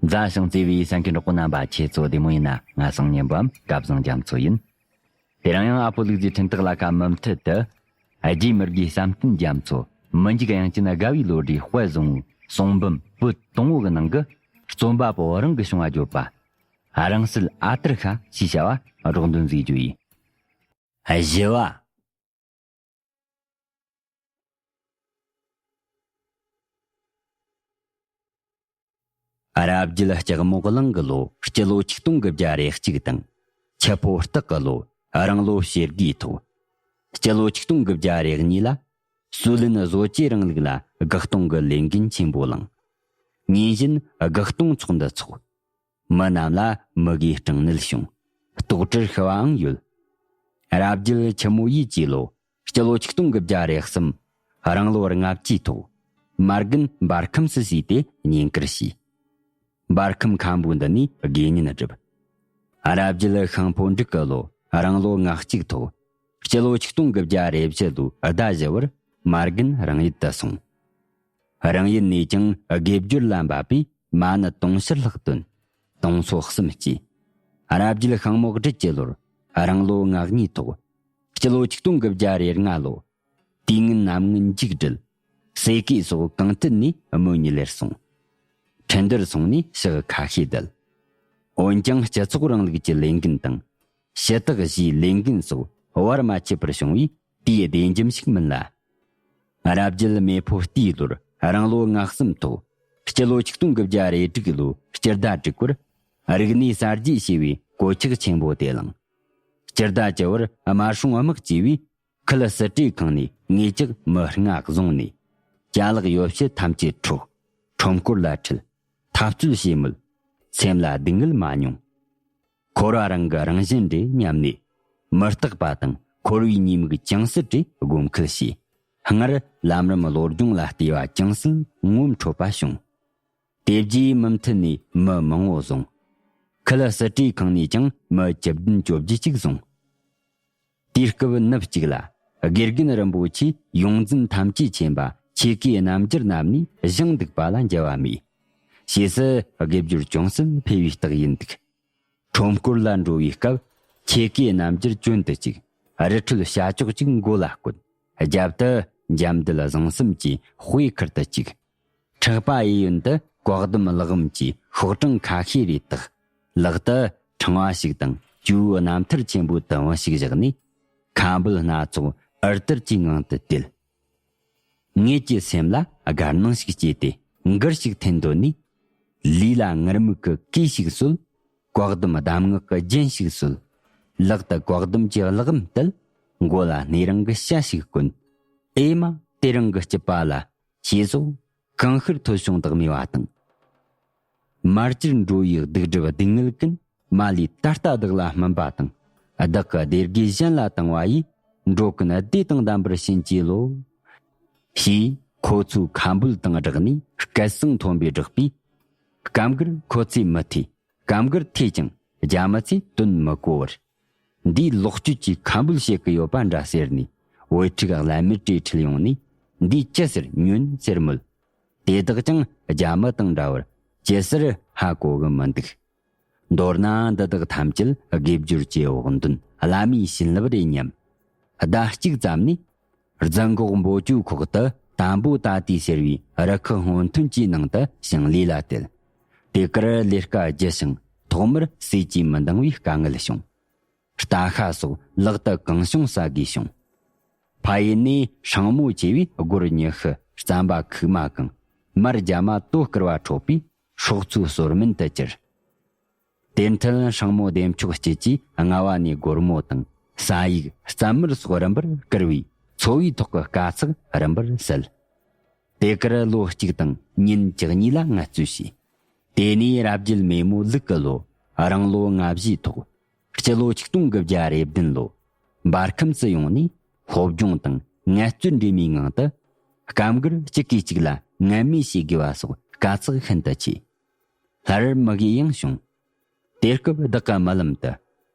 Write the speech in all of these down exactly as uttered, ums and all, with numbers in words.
མཛའ་ཞིང་བརྩེ་བའི་གསན་མཁན་གྲོགས་པོ་རྣམ་པ། ཁྱེད་ཚོ་བདེ་མོ་ཡིན་ན། ང་སང་ཉིན་པའམ་སྐལ་བཟང་རྒྱ་མཚོ་ཡིན། དེ་རིང་ཡང་ཨ་ཕོ་ལུག་རྫིའི་འཕྲིན་སྟེགས་ལ་ཁ་མུ་མཐུད་དུ། རྗེ་མི་དགེའི་བསམ་གཏན་རྒྱ་མཚོ། མི་འཇིགས་དབྱངས་ཅན་དགའ་བའི་བློ་གྲོས་དཔལ་བཟང་བོའི་གསུང་འབུམ་པོད་དང་པོ་གི་ནང་གི། རྩོམ་པ་པོ་རང་གི་བྱུང་བ་བརྗོད་པ། རང་གསལ་ཨ་ཏར་ཤ་ཞེས་བྱ་བ་སྒྲོག་འདོན་མཛད་རྒྱུ་ཡིན། བཞི་བ། རབ་རྒྱལ་ལྕགས་མོ་གླིང་གི་ལོ་སྤྱི་ལོ་ཆིག་སྟོང་དགུ་བརྒྱ་རེ་གཅིག་དང་། ཁྱི་ཕོ་སྟག་གི་ལོ་རང་ལོ་ཕྱེད་དགུའི་ཐོག། སྤྱི་ལོ་ཆིག་སྟོང་དགུ་བརྒྱ་རེ་གཉིས་ལ། སྲོལ་ལྡན་བཟོ་བཅོས་རིང་ལུགས་ལ་དགག་གཏོང་གི་ལས་འགན་ཆེན་པོ་བླངས། ཉིན་བཞིན་དགག་གཏོང་ཚོགས་འདུ་འཚོགས། མི་རྣམས་ལ་མི་དགེའི་སྐྲག་ནད་བྱུང་། ལྟོགས་གྲིར་ཤི་བའང་ཡོད། རབ་རྒྱལ་ཆུ་མོ་ཡུལ་གྱི་ལོ་སྤྱི་ལོ་ཆིག་སྟོང་དགུ་བརྒྱ་རེ་གསུམ། རང་ལོ་ལྔ་བཅུའི་ཐོག། མ་རྒན་འབར་ཁམས་སུ་བྱས་ཏེ་བསྙེན་བཀུར་བྱས། འབར་ཁམས་མཁན་པོ་འདི་ནས་དགེ་བསྙེན་བསྒྲུབས། རབ་རྒྱལ་ཤིང་ཕོ་འབྲུག་གི་ལོ་རང་ལོ་ང་གཅིག་ཐོག། སྤྱི་ལོ་ཆིག་སྟོང་དགུ་བརྒྱ་རེ་བཞི་ལོའི་ཟླ་བཞི་བར་མ་རྒན་རང་ཡུལ་དུ་སོང་། རང་ཡུལ་ནས་ཀྱང་དགེ་སྦྱོར་ལ་འབབ་པས་མ་ཎི་དུང་ཕྱུར་ལྷག་བཏོན། དུང་སོ་གསུམ་སྐྱེས། རབ་རྒྱལ་ཤིང་མོ་སྦྲུལ་གྱི་ལོར་རང་ལོ་ང་གཉིས་ཐོག། སྤྱི་ལོ་ཆིག་སྟོང་དགུ་བརྒྱ་རེ་ལྔ་ལོ། དུས་ངན་གནམ་ངན་འཇིགས་བྲལ། ཟས་གོས་སོགས་གང་ཐད་ནས་མི་ཉིད་ལེར་སོང་། ཁྲིན་ཏུར་སོང་ནས་ཕྱག་ཁ་ཤས་བསྡད། འོན་ཀྱང་སྤྱི་ཚོགས་རིང་ལུགས་ཀྱི་ལས་འགན་དང་། ཞུ་དག་བཞིའི་ལས་འགན་སོགས་བར་མ་ཆད་པར་བྱུང་བས་དེའི་བདེ་འཇམ་ཞིག་མིན་ལ། རབ་རྒྱལ་མེ་ཕོ་རྟའི་ལོར་རང་ལོ་ང་གསུམ་ཐོག། སྤྱི་ལོ་ཆིག་སྟོང་དགུ་བརྒྱ་རེ་དྲུག་ལོའི་སྤྱི་ཟླ་དྲུག་པར་རིག་གནས་གསར་བརྗེ་ཞེས་པའི་གོད་ཆག་ཆེན་པོ་དེ་བསླངས། སྤྱི་ཟླ་བཅུ་བར་དམར་སྲུང་དམག་བཅས་པས་ཁུལ་སྲིད་གྲོས་ཁང་ནས་ངེད་ཅག་མི་ལྔ་བཟུང་ནས། ཅ་ལག་ཡོ་བྱད་ཐམས་ཅད་འཕྲོག། ཁྲོམ་སྐོར་ལ་ཁྲིད། འཐབ་རྩོད་བྱེད་མོད། སེམས་ལ་སྡུག་བསྔལ་མ་མྱོང་། འཁོར་བ་རང་གི་རང་བཞིན་རེད་སྙམ་ནས། མི་རྟག་པ་དང་འཁོར་བའི་ཉེས་དམིགས་ཅུང་ཟད་རེ་སྒོམ་ཁུལ་བྱས། སྔར་ལམ་རིམ་བློ་སྦྱོང་ལ་བལྟས་པ་ཅུང་ཟད་ངོ་འཕྲོད་པ་བྱུང་། དེ་རྗེས་མུ་མཐུད་ནས་མི་མང་བོ་བཟུང་། ཁུལ་སྲིད་གྲོས་ཁང་ནས་ཀྱང་མི་བཅུ་བདུན་བཅོ་བརྒྱད་ཅིག་བཟུང་། དུས་སྐབས་ནུབ་གཅིག་ལ་དགེ་རྒན་རིན་པོ་ཆེས་ཡོངས་འཛིན་ཐམས་ཅད་མཁྱེན་པ་ཆེ་གེའི་རྣམ་འགྱུར་རྣམས་ནས་བཞེངས་འདུག་པ་ལ་འགྱུར་བ་མེད། ཞེས་སུ་དགེ་སྦྱོར་ཅུང་ཟད་འཕེལ་བའི་རྟགས་ཡིན་འདུག། ཁྲོམ་སྐོར་ལ་འགྲོ་བའི་སྐབས་ཆེ་གེའི་རྣམ་འགྱུར་གྱོན་དུ་བཅུག། རི་ཁྲོད་བྱ་ཅོག་ཅིག་མགོ་ལ་བསྐོན། རྒྱབ་ཏུ་འཇམ་དུལ་བཟང་གསུམ་གྱི་དཔེ་ཁུར་དུ་བཅུག། ཕྲག་པ་གཡས་གཡོན་དུ་བཀག་སྡོམ་ལག་འམ་གྱི་ཤོག་གྲངས་ཁ་ཤས་རེ་བཏགས། ལག་ཏུ་ཕྲེང་བ་ཞིག་དང་ཇོ་བོའི་རྣམ་ཐར་ཆེན་པོའི་དུམ་བུ་ཞིག་བཞག་ནས། ཁ་འབུལ་སྣ་ཚོགས་འུར་དིར་གྱི་ངང་དུ་བཏེལ། ངེད་ཀྱི་སེམས་ལ་དགའ་སྣང་ཞིག་སྐྱེས་ཏེ་མགུར་ཞིག་འཐེན་འདོད་ནས། ལུས་ལ་ངུར་སྨྲིག་གི་གོས་ཤིག་གསོལ། བཀག་སྡོམ་གདམས་ངག་གི་རྒྱན་ཞིག་གསོལ། ལག་ཏུ་བཀག་སྡོམ་གྱི་ལག་འམ་གཏད། མགོ་ལ་སྣེ་རིང་གི་བྱ་ཞིག་བསྐོན། ཨེ་མ། དེ་རིང་གི་སྐྱིད་པ་ལ། ཞེས་སོགས་གང་ཤར་ཐོལ་བྱུང་བདག་མེད་པ་དང་། མར་གྱུར་འགྲོ་བའི་སྡིག་སྒྲིབ་སྡུག་བསྔལ་ཀུན། མ་ལུས་ད་ལྟ་བདག་ལ་སྨིན་པ་དང་། བདག་གི་བདེ་དགེ་གཞན་ལ་བཏང་བ་ཡིས། འགྲོ་ཀུན་བདེ་དང་ལྡན་པར་བྱིན་གྱིས་རློབས། ཞེས་ཁོ་ཚོའི་ཁ་འབུལ་དང་སྦྲགས་ནས་སྐད་གསང་མཐོན་པོས་བསྒྲགས་པས། སྐབས་འགར་ཁོ་ཚོས་མི་ཐོས། སྐབས་འགར་ཐོས་ཀྱང་རྒྱ་མི་ཚོས་དོན་མི་གོ་བར། འདིས་ལོག་སྤྱོད་ཀྱི་ཁ་འབུལ་བྱེད་ཀྱི་ཡོད་པ་འདྲ་ཟེར་ནས་བོད་ཕྲུག་ཀླད་མེད་རེ་ཁྲིད་ཡོང་ནས། འདིས་ཅི་ཟེར་ཉོན་ཟེར་མོད། དེ་དག་ཀྱང་རྒྱ་མི་དང་འདྲ་བར་ཇི་ཟེར་ཧ་གོ་གི་མི་འདུག། མདོར་ན་འདི་དག་ཐམས་ཅད་དགེ་སྦྱོར་གྱི་འོག་འདོན་བླ་མའི་བྱིན་རླབས་རེད་སྙམ། ཟླ་གཅིག་ཙམ་ནས། རྫོང་གོག་འབོ་ཅུའི་ཁོག་ཏུ་དམ་པོ་ཏ་ཏི་ཟེར་བའི་རུ་ཁག་སྔོན་ཐོན་གྱི་ནང་དུ་ཞིང་ལས་ལ་བསྡད། དེ་གར་ལས་ཀ་ལྗི་ཞིང་ཐོག་མར་ཟས་ཀྱིས་མི་འདང་བའི་དཀའ་ངལ་བྱུང་། རྟ་ཤ་སོགས་ལག་ཏུ་གང་བྱུང་ཟ་དགོས་བྱུང་། ཕ་ཡུལ་ནས་སྲིང་མོ་ཆེ་བས་སྒོར་ཉི་ཤུ་རྩམ་པ་ཁུག་མ་གང་མར་རྒྱ་མ་དོ་བསྐུར་བ་འཕྲོག་པས་སྲོག་ཚོའི་གསོར་སྨན་དུ་གྱུར། དེ་འཕྲལ་སྲིང་མོ་བདེ་མཆོག་སྐྱིད་ཀྱིས་རྔ་བ་ནས་སྒོར་མོ་དང་ས་ཡིག་རྩམ་མར་སོགས་རིམ་པར་བསྐུར་བས་འཚོ་བའི་ཐོག་གི་དཀའ་ཚེགས་རིམ་པར་སེལ། དེ་གར་ལོ་གཅིག་དང་ཉིན་བཅུ་གཉིས་ལ་ངལ་རྩོལ་བྱས། དེ་ནས་རབ་རྒྱལ་མེ་མོ་ལུག་གི་ལོ་རང་ལོ་ལྔ་བཞིའི་ཐོག། སྤྱི་ལོ་ཆིག་སྟོང་དགུ་བརྒྱ་རེ་བདུན་ལོ། འབར་ཁམས་སུ་ཡོང་ནས་སློབ་སྦྱོང་དང་ངལ་རྩོལ་འདྲེས་མའི་ངང་དུ། སྐབས་འགར་གཅིག་གིས་གཅིག་ལ་ངན་སྨྲས་བྱེད་དགོས་པ་སོགས་དཀའ་ཚེགས་ཤིན་ཏུ་ཆེ། སླར་མི་དགེ་ཡང་བྱུང་། དེ་སྐབས་བདག་གི་རྨི་ལམ་དུ།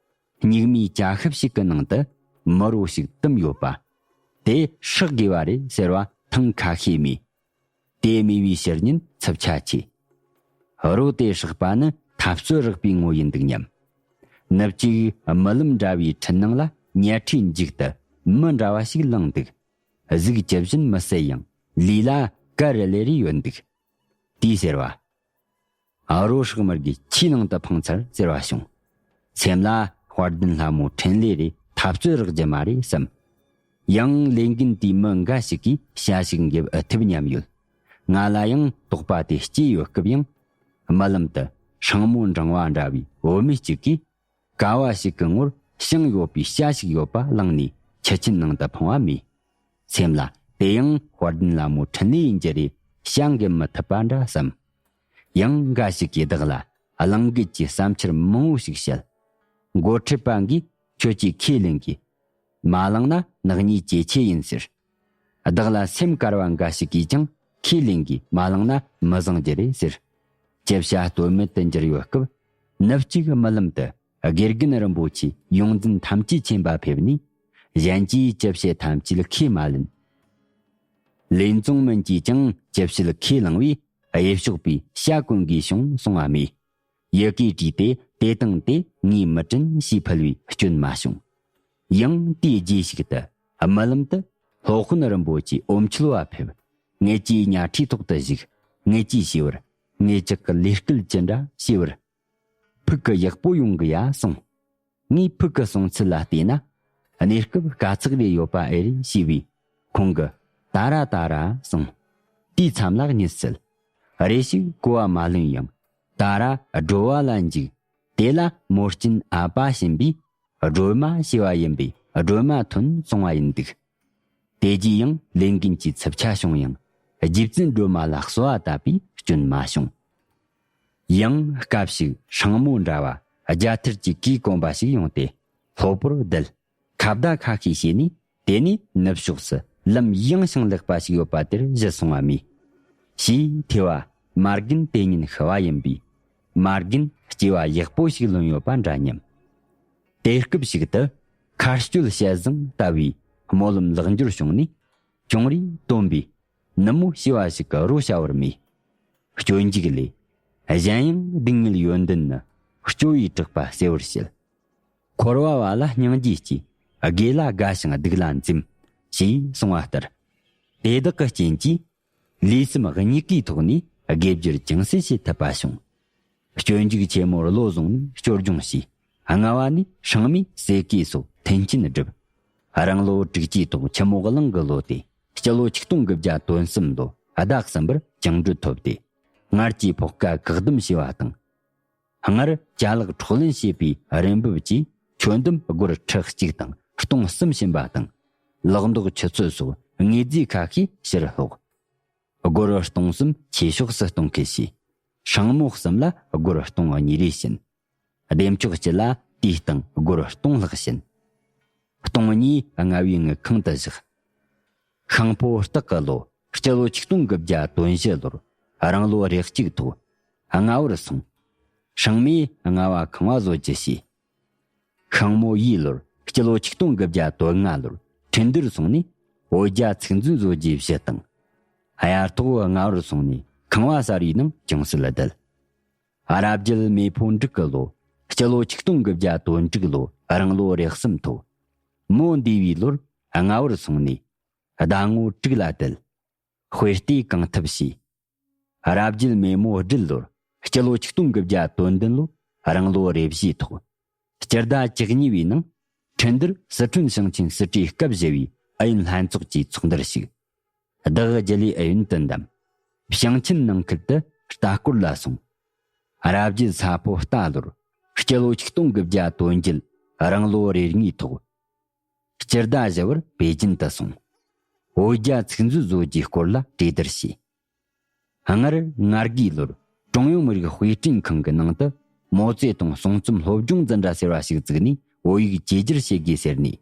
སྙིགས་མའི་ཇ་ཤབ་ཞིག་གི་ནང་དུ་མི་རོ་ཞིག་བཏུམས་ཡོད་པ། དེ་སྲེག་དགོས་པ་རེད་ཟེར་བ་ཐེངས་ཁ་ཤས་སྨྲས། དེ་སྨྲས་པའི་ཕྱིར་ཉིན་འཚུབ་ཆ་ཆེ། རོ་དེ་ཧྲག་པ་ནི་འཐབ་རྩོད་རག་པའི་ངོ་ཡིན་འདུག་སྙམ། ནུབ་གཅིག་རྨི་ལམ་འདྲ་བའི་འཕྲུལ་སྣང་ལ་ཉལ་ཁྲིའི་མཇུག་ཏུ་མི་འདྲ་བ་ཞིག་ལངས་འདུག། གཟུགས་ཇི་བཞིན་མི་གསལ་ཡང་ལུས་ལ་ག་རེ་ལེ་རེ་ཡོད་འདུག། དེས་ཟེར་བ། ཨ་རོ་ཧྲག་མར་གྱི་ཆུའི་ནང་དུ་འཕངས་ཚར་ཟེར་བ་བྱུང་། སེམས་ལ་དཔལ་ལྡན་ལྷ་མོ་འཕྲིན་ལས་རེ་འཐབ་རྩོད་རག་རྒྱུ་མ་རེད་བསམ། ཡང་ལས་འགན་དེའི་མི་འགའ་ཞིག་གིས་བྱ་ཞིག་འགེབས་ཨེ་ཐུབ་སྙམ་ཡོད། ང་ལ་ཡང་དོགས་པ་དེ་སྐྱེས་ཡོད་སྐབས་ཡང་། རྨི་ལམ་དུ་སྲིང་མོ་འབྲིང་བ་འདྲ་བའི་བུད་མེད་ཅིག་གིས། ཀ་བ་ཞིག་གི་ངོར་ཤིང་ཡོད་པའི་བྱ་ཞིག་ཡོད་པ་བླངས་ནས་ཁྱི་ཆེན་ནང་དུ་འཕངས་པ་རྨིས། སེམས་ལ་དེ་ཡང་དཔལ་ལྡན་ལྷ་མོ་འཕྲིན་ལས་ཡིན་རྒྱུ་རེད། བྱ་འགེབས་མི་ཐུབ་པ་འདྲ་བསམ། ཡང་འགའ་ཞིག་གིས་བདག་ལ་གླེང་འགུལ་གྱི་བསམ་འཆར་མང་བོ་ཞིག་བཤད། འགོ་ཁྲིད་པ་འགས་ཁྱོད་ཀྱིས་ཁས་ལེན་གྱིས། མ་བླངས་ན་ནག་ཉེས་ཇེ་ཆེ་ཡིན་ཟེར། བདག་ལ་སེམས་དཀར་བ་འགའ་ཞིག་གིས་ཀྱང་ཁས་ལེན་གྱིས་མ་བླངས་ན་མི་བཟང་རྒྱུ་རེད་ཟེར། ཅི་བྱ་གཏོལ་མེད་དུ་འགྱུར་ཡོད་སྐབས། ནུབ་གཅིག་རྨི་ལམ་དུ་དགེ་རྒན་རིན་པོ་ཆེ་ཡོངས་འཛིན་ཐམས་ཅད་མཁྱེན་པ་ཕེབས་ནས། གཞན་གྱིས་ཅི་བྱེད་ཐམས་ཅད་ཁས་མ་ལེན། ལས་མཛོང་མིན་གྱིས་ཀྱང་ཅི་བྱེད་ཁས་བླངས་པས། གཡས་ཕྱོགས་པའི་བྱ་ཀུན་གྱིས་བྱུང་གསུང་བ་རྨིས། ཡི་གེ་བྲིས་ཏེ་དེ་དང་དེ་ངས་མི་དྲན་ཞེས་ཕུལ་བས་སྐྱོན་མ་བྱུང་། ཡང་དེའི་རྗེས་ཤིག་ཏུ་རྨི་ལམ་དུ་སློབ་དཔོན་རིན་པོ་ཆེ་འོམ་ཆུ་ལ་ཕེབས། ངེད་ཀྱིས་ཉལ་ཁྲིའི་ཐོག་ཏུ་བཞུགས། ངེད་ཀྱིས་ཞུས་པར། ངེད་ཅག་གི་ལས་སྐལ་ཅི་འདྲ་ཞུས་པར། ཕུགས་ཀྱི་ཡག་པོ་ཡོང་གི་ཡ་གསུངས། ངས་ཕུགས་ཀྱི་གསུང་ཚུལ་ལ་བལྟས་ན། གནས་སྐབས་དཀའ་ཚེགས་རེ་ཡོད་པ་ཨེ་རེད་ཞུས་པས། ཁོང་གིས་ད་ར་ད་ར་གསུངས། དེའི་མཚམས་ལ་གཉིད་སད། རེ་ཞིག་གོ་བ་མ་ལོན་ཡང་། ད་ར་སྒྲོལ་བ་ལ་འཇུག། དེ་ལ་མོ་སྐྱིན་ཨ་པ་བྱིན་པས། སྒྲོལ་མ་ཞེས་པ་ཡིན་པས་སྒྲོལ་མ་ཐོན་གསུང་བ་ཡིན་འདུག། དེ་རྗེས་ཡང་ལས་འགན་གྱི་ཚབས་ཆ་བྱུང་ཡང་། རྗེ་བཙུན་སྒྲོལ་མ་ལ་གསོལ་བ་བཏབ་པས་སྐྱོན་མ་བྱུང་། ཡང་སྐབས་ཤིག་སྲིང་མོ་འདྲ་བ་རྒྱ་ཐར་གྱི་གོས་གོན་པ་ཞིག་ཡོང་སྟེ། སློབ་པོར་བསྡད། ཁ་བརྡ་ཁ་ཤས་བྱས་ནས། དེ་ནས་ནུབ་ཕྱོགས་སུ་ལམ་ཡངས་ཤིང་ལེགས་པ་ཞིག་ཡོད་པ་དེར་གཞི་སོང་བ་རྨིས། ཞེས་ཐོས་པ། མ་རྒན་དེ་ཉིན་ཤི་བ་ཡིན་པས། མ་རྒན་སྐྱེ་བ་ཡག་པོ་ཞིག་ལོན་ཡོད་པ་འདྲ་སྙམ། དེ་སྐབས་ཤིག་ཏུ་མཁར་སྐྱོད་ཞལ་བཟང་ལྟ་བུའི་སྨོན་ལམ་ལེགས་འགྱུར་བྱུང་ནས། གྱོང་རིས་བཏོན་པས། ནུབ་མོ་ཞེས་པ་ཞིག་གི་རོ་བྱ་བར་རྨིས། སྤྱོད་འཇུག་ལས། གཞན་ཡང་སྡུག་བསྔལ་ཡོན་ཏན་ནི། སྐྱོ་བས་དྲེགས་པ་སེལ་བར་བྱེད། འཁོར་བ་བ་ལ་སྙིང་རྗེ་སྐྱེས། དགེ་ལ་དགའ་ཞིང་སྡིག་ལ་འཛེམ། ཞེས་གསུངས་པ་ལྟར། དེ་དག་གི་རྐྱེན་གྱིས། ལུས་སེམས་གཉིས་ཀའི་ཐོག་ནས་དགེ་སྦྱོར་ཅུང་ཟད་བྱེད་ཐུབ་པ་བྱུང་། སྤྱོད་འཇུག་ཆེན་མོར་བློ་བཟུང་ནས་སྐྱོར་སྦྱོང་བྱས། ལྔ་བ་ནས་སྲིང་མོས་ཟས་གོས་སོགས་མཐུན་རྐྱེན་བསྒྲུབས། རང་ལོ་དྲུག་ཅུའི་ཐོག་ཁྱི་མོ་གླང་གི་ལོ་སྟེ། སྤྱི་ལོ་ཆིག་སྟོང་དགུ་བརྒྱ་དོན་གསུམ་ལོ་ཟླ་གསུམ་པར་བཅིངས་འགྲོལ་ཐོབ་སྟེ། སྔར་གྱི་ཕོགས་ཀ་བཀག་སྡོམ་བྱས་པ་དང་། སྔར་ཅ་ལག་འཕྲོག་ལེན་བྱས་པའི་རེ་འབབ་ཀྱིས་ཁྱོན་བསྡོམས་སྒོར་ཁྲི་གཅིག་དང་སྟོང་གསུམ་ཕྱིན་པ་དང་། ལག་འདོགས་ཆུ་ཚོད་སོགས་དངོས་རྫས་ཁ་ཤས་ཕྱིར་སློག། སྒོར་སྟོང་གསུམ་ཆོས་ཕྱོགས་སུ་གཏོང་གི་བྱས། སྲིང་མོ་གསུམ་ལ་སྒོར་སྟོང་གཉིས་རེ་བྱིན། བདེ་མཆོག་སྤྱི་ལ་དེའི་སྟེང་སྒོར་སྟོང་ལྷག་བྱིན། སྟོང་གཉིས་ལྔ་བའི་དངུལ་ཁང་དུ་བཞག། ཤིང་ཕོ་སྟག་གི་ལོ་སྤྱི་ལོ་ཆིག་སྟོང་དགུ་བརྒྱ་དོན་བཞི་ལོར་རང་ལོ་རེ་གཅིག་ཐོག་ལྔ་བར་སོང་། སྲིང་མོས་ལྔ་བ་ཁང་བ་བཟོ་རྒྱུ་བྱས། ཤིང་མོ་ཡི་ལོར་སྤྱི་ལོ་ཆིག་སྟོང་དགུ་བརྒྱ་དོན་ལྔ་ལོར་ཁྲིན་ཏུར་སོང་ནས་བོད་རྒྱ་ཚིག་འཛིན་བཟོ་རྒྱུའི་གཞི་དང་། དབྱར་ཐོག་ལྔ་བར་སོང་ནས་ཁང་བ་གསར་བའི་ནང་ཅུང་ཟད་བསྡད། རབ་རྒྱལ་མེས་ཕོ་འབྲུག་གི་ལོ་སྤྱི་ལོ་ཆིག་སྟོང་དགུ་བརྒྱ་དོན་དྲུག་ལོ་རང་ལོ་རེ་གསུམ་ཐོག་མོ་འདས་པའི་ལོར་ལྔ་བར་སོང་ནས་ཟླ་ངོ་དྲུག་ལ་བསྡད། དཔེ་ལྟས་གང་ཐུབ་བྱས། རབ་རྒྱལ་མེ་མོ་སྦྲུལ་ལོར་སྤྱི་ལོ་ཆིག་སྟོང་དགུ་བརྒྱ་དོན་བདུན་ལོ་རང་ལོ་རེ་བཞིའི་ཐོག་སྤྱི་ཟླ་བཅུ་གཉིས་པའི་ནང་ཁྲིན་ཏུར་སི་ཁྲོན་ཞིང་ཆེན་སྲིད་གྲོས་སྐབས་བཞི་བའི་ཨུ་ཡོན་ལྷན་ཚོགས་ཀྱི་ཚོགས་འདུར་ཞུགས། བདག་རྒྱུན་ལས་ཨུ་ཡོན་དུ་འདེམས། ཞིང་ཆེན་ནང་ཁུལ་དུ་ལྟ་སྐོར་ལ་སོང་། རབ་རྒྱལ་ས་ཕོ་རྟ་ལོར་སྤྱི་ལོ་ཆིག་སྟོང་དགུ་བརྒྱ་དོན་བརྒྱད་རང་ལོ་རེ་གཉིས་ཐོག་སྤྱི་ཟླ་བཞི་བར་པེ་ཅིན་དུ་སོང་། བོད་རྒྱ་ཚིག་མཛོད་བཟོ་རྒྱུའི་སྐོར་ལ་གྲོས་བསྡུར་བྱས། སྔར་ང་དགེ་ལོར་ཀྲུང་ཡོན་མི་རིགས་དཔེ་སྐྲུན་ཁང་གི་ནང་དུ་མའོ་ཙེ་ཏུང་གསུང་རྩོམ་སློབ་སྦྱོང་འཛིན་གྲྭ་ཟེར་བ་ཞིག་བཙུགས་ནས་བོད་ཡིག་བཅོས་བསྒྱུར་བྱེད་དགོས་ཟེར་ནས།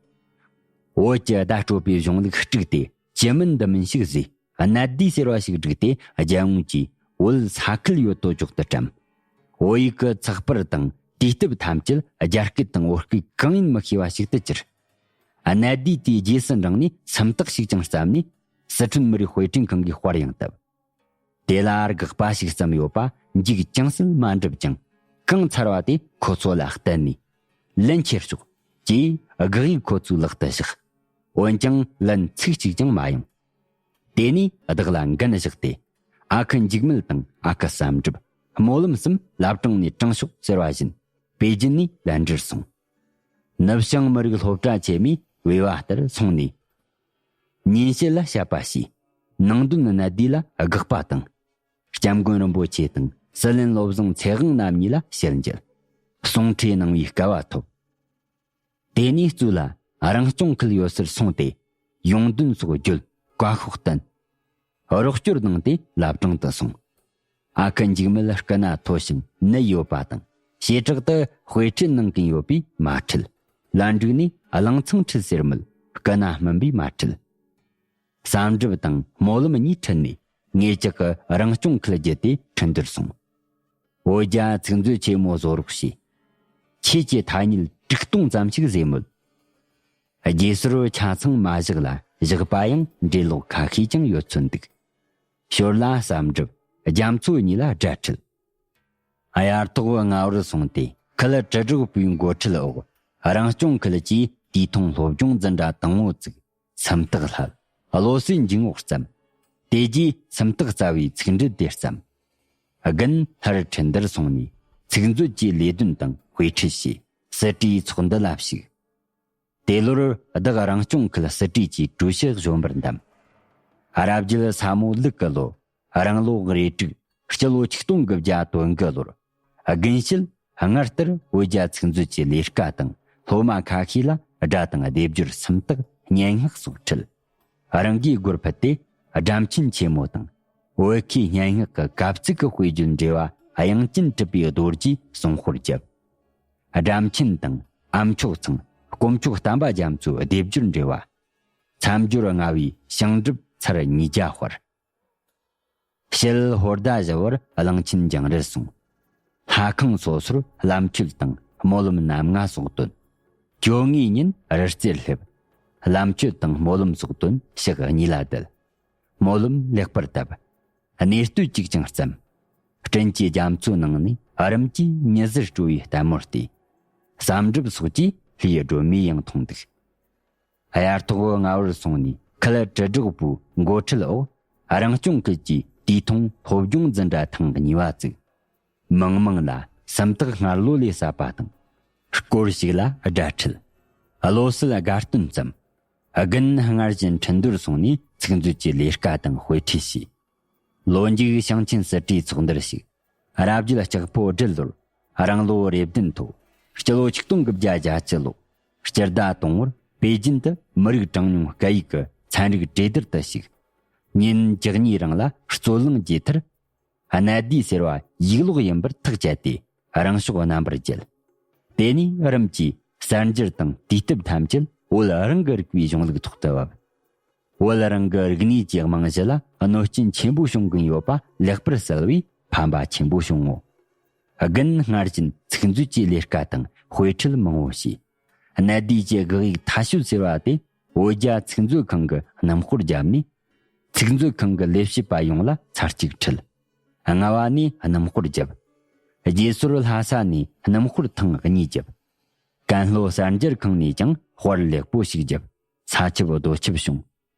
བོད་ཀྱི་བརྡ་སྤྲོད་པའི་གཞུང་ལུགས་དཀྲུགས་ཏེ་ཅི་མིན་འདི་མིན་ཞིག་བཟོས། གནད་བསྡུས་ཟེར་བ་ཞིག་བསྒྲིགས་ཏེ་རྒྱལ་ཡོངས་ཀྱི་བོད་ས་ཁུལ་ཡོད་དོ་ཅོག་ཏུ་བཀྲམ། བོད་ཡིག་གི་ཚགས་པར་དང་དུས་དེབ་ཐམས་ཅད་རྒྱ་སྐད་དང་བོད་སྐད་གང་ཡིན་མི་ཤེས་པ་ཞིག་ཏུ་གྱུར། གནད་བསྡུས་དེའི་རྗེས་སུ་འབྲངས་ནས་སུམ་རྟགས་ཤིག་ཀྱང་བརྩམས་ནས་སི་ཁྲོན་མི་རིགས་དཔེ་སྐྲུན་ཁང་གིས་དཔར་ཡང་བཏབ། དེ་ལ་དགག་པ་ཞིག་བརྩམས་ཡོད་པ་འཇིག་ཅུང་ཟད་མ་འགྲུབ་ཀྱང་། གང་ཚར་བ་དེ་ཁོ་ཚོ་ལ་བསྟན་ནས། ལན་ཁྱེར་ཤོག་ཅེས་དགག་ཡིག་ཁོ་ཚོའི་ལག་ཏུ་བཞག་འོན་ཀྱང་ལན་ཚིག་གཅིག་ཀྱང་མ་ཡོང་། དེ་ནས་བདག་ལ་འགན་བཞག་སྟེ། ཨ་ཁུ་འཇིགས་མེད་དང་ཨ་ཁུ་བསམ་འགྲུབ། སྨོན་ལམ་གསུམ་བླ་བྲང་ནས་དྲངས་ཤོག་ཟེར་བ་བཞིན། པེ་ཅིན་ནས་ལན་འབྲེལ་སོང་། ནུབ་བྱང་མི་རིགས་སློབ་གྲྭ་ཆེན་མོའི་བོས་བ་ལྟར་སོང་ནས། ཉིན་བྱེད་ལ་བཤད་པ་བྱས། ནང་དོན་གནད་བསྡུས་ལ་དགག་པ་དང་། སྐྱབས་མགོན་རིན་པོ་ཆེ་དང་སྲིད་བློན་བློ་བཟང་ཚེ་དབང་རྣམ་གཉིས་ལ་ཞལ་མཇལ། གསུང་ཁྲིད་གནང་བའི་སྐལ་བ་ཐོབ། དེ་ནས་གཙོས་ལ་རང་སྐྱོང་ཁུལ་ཡོད་སར་སོང་སྟེ། ཡོང་དོན་སོགས་བརྗོད། བཀའ་ཤོག་བསྟན། རོགས་སྐྱོར་གནང་སྟེ་བླ་བྲང་དུ་སོང་། ཨ་ཁུ་འཇིགས་མེད་སྐུ་ན་མཐོ་ཞིང་ནད་ཡོད་པ་དང་། བྱེ་བྲག་ཏུ་དཔེ་ཁྲིད་གནང་གིན་ཡོད་པས་མ་ཁྲིད། ལན་འགྲིག་ནས་གླང་ཚང་ཁྲིད་ཟེར་མོད་སྐུ་ན་སྨིན་པས་མ་ཁྲིད། བསམ་འགྲུབ་དང་སྨོན་ལམ་གཉིས་ཁྲིད་ནས། ངེད་ཅག་གི་རང་སྐྱོང་ཁུལ་བརྒྱུད་དེ་ཁྲིན་ཏུར་སོང་། བོད་རྒྱ་ཚིག་མཛོད་ཆེན་མོ་བཟོ་རོགས་བྱས། ཁྱེད་ཀྱི་ཐ་སྙད་དྲུག་སྟོང་ཙམ་ཞིག་བཟོས་མོད། རྗེས་སོར་ཆ་ཚང་མ་བཞག་ལ་བཞག་པ་ཡང་འབྲེལ་ལོག་ཁ་ཤས་ཀྱང་ཡོད་ཚོད་འདུག་ཞོར་ལ་བསམ་འགྲུབ། རྒྱ་མཚོ་གཉིས་ལ་དགྲ་ཁྲིད། གཡར་ཐོག་སྔ་བར་སོང་སྟེ་ཁུལ་དྲིལ་བསྒྲགས་པུའི་འགོ་ཁྲིད་འོག་རང་སྐྱོང་ཁུལ་གྱི་དུས་ཐུང་སློབ་སྦྱོང་འཛིན་གྲྭ་དང་པོ་བཙུགས། སུམ་རྟགས་བསླབ། བློ་གསལ་འཇུག་ངོགས་བརྩམས། དེ་རྗེས་སུམ་རྟགས་རྩ་བའི་ཚིག་འགྲེལ་དེ་བརྩམས། དགུན་སླར་ཁྲིན་ཏུར་སོང་ནས་ཚིག་མཛོད་ཀྱི་ལས་དོན་དང་དཔེ་ཁྲིད་བྱས། སྲིད་གྲོས་ཚོགས་འདུ་ལ་ཞུགས། དེ་ལོར་བདག་རང་སྐྱོང་ཁུལ་སྲིད་གྲོས་ཀྱི་ཀྲུའུ་ཞི་གཞོན་པར་འདེམས། རབ་རྒྱལ་ས་མོ་ལུག་གི་ལོ། རང་ལོ་རེ་དྲུག། སྤྱི་ལོ་ཆིག་སྟོང་དགུ་བརྒྱ་དོན་དགུ་ལོར། དགུན་བཤད་སྔར་ལྟར་བོད་རྒྱ་ཚིག་མཛོད་ཀྱི་ལས་ཀ་དང་སློབ་མ་ཁ་ཤས་ལ་སྒྲ་དང་སྡེབ་སྦྱོར་སུམ་རྟགས་སྙན་ངག་སོགས་ཁྲིད། རང་གིས་སྒོར་ཕུད་དེ་སྒྲ་མཆན་ཆེན་མོ་དང་། བོད་ཁའི་སྙན་ངག་གི་གབ་ཚིག་གི་དཔེ་བརྗོད་འགྲེལ་བ་དབྱངས་ཅན་གྲུབ་པའི་རྡོ་རྗེས་གསུང་དཔར་བརྒྱབ། སྒྲ་མཆན་དང་ཨ་མཆོག་ཚང་དཀོན་མཆོག་བསྟན་པ་རྒྱ་མཚོའི་སྡེབ་སྦྱོར་འགྲེལ་བ། མཚམས་སྦྱོར་ལྔ་བའི་ཞིང་སྒྲུབ་ཚར་ཉིས་བརྒྱ་དཔར། ཕྱེད་ཧོར་ཟླ་བཞི་བར་གླང་ཆེན་རྒྱང་རིལ་སོང་། ལྷ་ཁང་སོ་སོར་བླ་མཆོད་དང་སྨོན་ལམ་རྣམ་ལྔ་སོགས་བཏོན། བཅོ་ལྔའི་ཉིན་རི་རྩེར་སླེབས། བླ་མཆོད་དང་སྨོན་ལམ་སོགས་བཏོན་ཞག་གཉིས་ལ་བསྡད། སྨོན་ལམ་ལེགས་པར་བཏབ། གནས་བསྟོད་ཅིག་ཀྱང་བརྩམས། སྤྲིན་གྱི་རྒྱ་མཚོའི་ནང་ནས་རིམ་གྱིས་ཉི་ཟེར་སྤྲོ་བའི་ལྟད་མོར་བལྟས། བསམ་གྲུབ་སོགས་ཀྱིས་ལྷའི་སྒྲོན་མེ་ཡང་མཐོང་འདུག་གཡར་ཐོག་སྔ་བར་སོང་ནས་ཁུལ་དྲིལ་བསྒྲགས་པུའུ་འགོ་ཁྲིད་འོག་རང་སྐྱོང་ཁུལ་གྱི་དུས་ཐུང་སློབ་སྦྱོང་འཛིན་གྲྭ་ཐེངས་གཉིས་པ་བཙུགས། མང་མང་ལ་སུམ་རྟགས་སྔར་ལོ་ལས་ཟབ་པ་དང་། སྐོར་ཞིག་ལ་སྒྲ་ཁྲིད། བློ་གསལ་དགའ་སྟོན་བརྩམས། དགུན་སྔར་བཞིན་ཁྲིན་ཏུར་སོང་ནས་ཚིག་མཛོད་ཀྱི་ལས་ཀ་དང་དཔེ་ཁྲིད་བྱས། ལོ་མཇུག་ཞིང་ཆེན་སྲིད་གྲོས་ཚོགས་འདུར་ཞུགས། རབ་རྒྱལ་ལྕགས་ཕོ་སྦྲུལ་ལོར་རང་ལོ་རེ་བདུན་ཐོག་སྤྱི་ལོ་ཆིག་སྟོང་དགུ་བརྒྱ་གྱ་གཅིག་ལོ། སྤྱི་ཟླ་དང་པོར་པེ་ཅིན་དུ་མི་རིགས་གྲངས་ཉུང་སྐད་ཡིག་གི་ཚན་རིག་གྲོས་བསྡུར་དུ་ཞུགས། ཉིན་བཅུ་གཉིས་རིང་ལ་རྩོད་གླེང་བགྱིས་མཐར། གནད་བསྡུས་ཟེར་བ་ཡིག་ལོག་ཡིན་པར་ཐག་བཅད་དེ་རང་ཕྱོགས་རྣམ་པར་བརྒྱད། དེ་ནས་རིམ་གྱིས་གསར་འགྱུར་དང་དུས་དེབ་ཐམས་ཅད་བོད་རང་གི་རིག་པའི་གཞུང་ལུགས་ཐོག་ཏུ་བབས། བོད་རང་གི་རིག་གནས་ཀྱི་རྨང་གཞི་ལ་གནོད་སྐྱོན་ཆེན་པོ་བྱུང་གིན་ཡོད་པ་ལེགས་པར་གསལ་བས་ཕན་པ་ཆེན་པོ་བྱུང་ངོ་། དགུན་སྔར་བཞིན་ཚིག་མཛོད་ཀྱི་ལས་ཀ་དང་དཔེ་ཁྲིད་མང་བོ་བྱས། གནད་བསྡུས་ཀྱི་དགག་ཡིག་མཐའ་དཔྱོད་ཟེར་བ་དེ་བོད་རྒྱ་ཚིག་མཛོད་ཁང་གི་སྣུམ་དཔར་བརྒྱབ་ནས། ཚིག་མཛོད་ཁང་གི་ལས་བྱེད་པ་ཡོངས་ལ་ཚར་གཅིག་ཁྲིད། རྔ་བ་ནས་སྣུམ་དཔར་བརྒྱབ། རྗེས་སོར་ལྷ་ས་ནས་སྣུམ་དཔར་ཐེངས་གཉིས་བརྒྱབ། ཀན་ལྷོ་གསར་འགྱུར་ཁང་ནས་ཀྱང་དཔར་ལེགས་པོ་ཞིག་བརྒྱབ། ས་ཁྱབ་རྡོ་ཁྱབ་བྱུང་།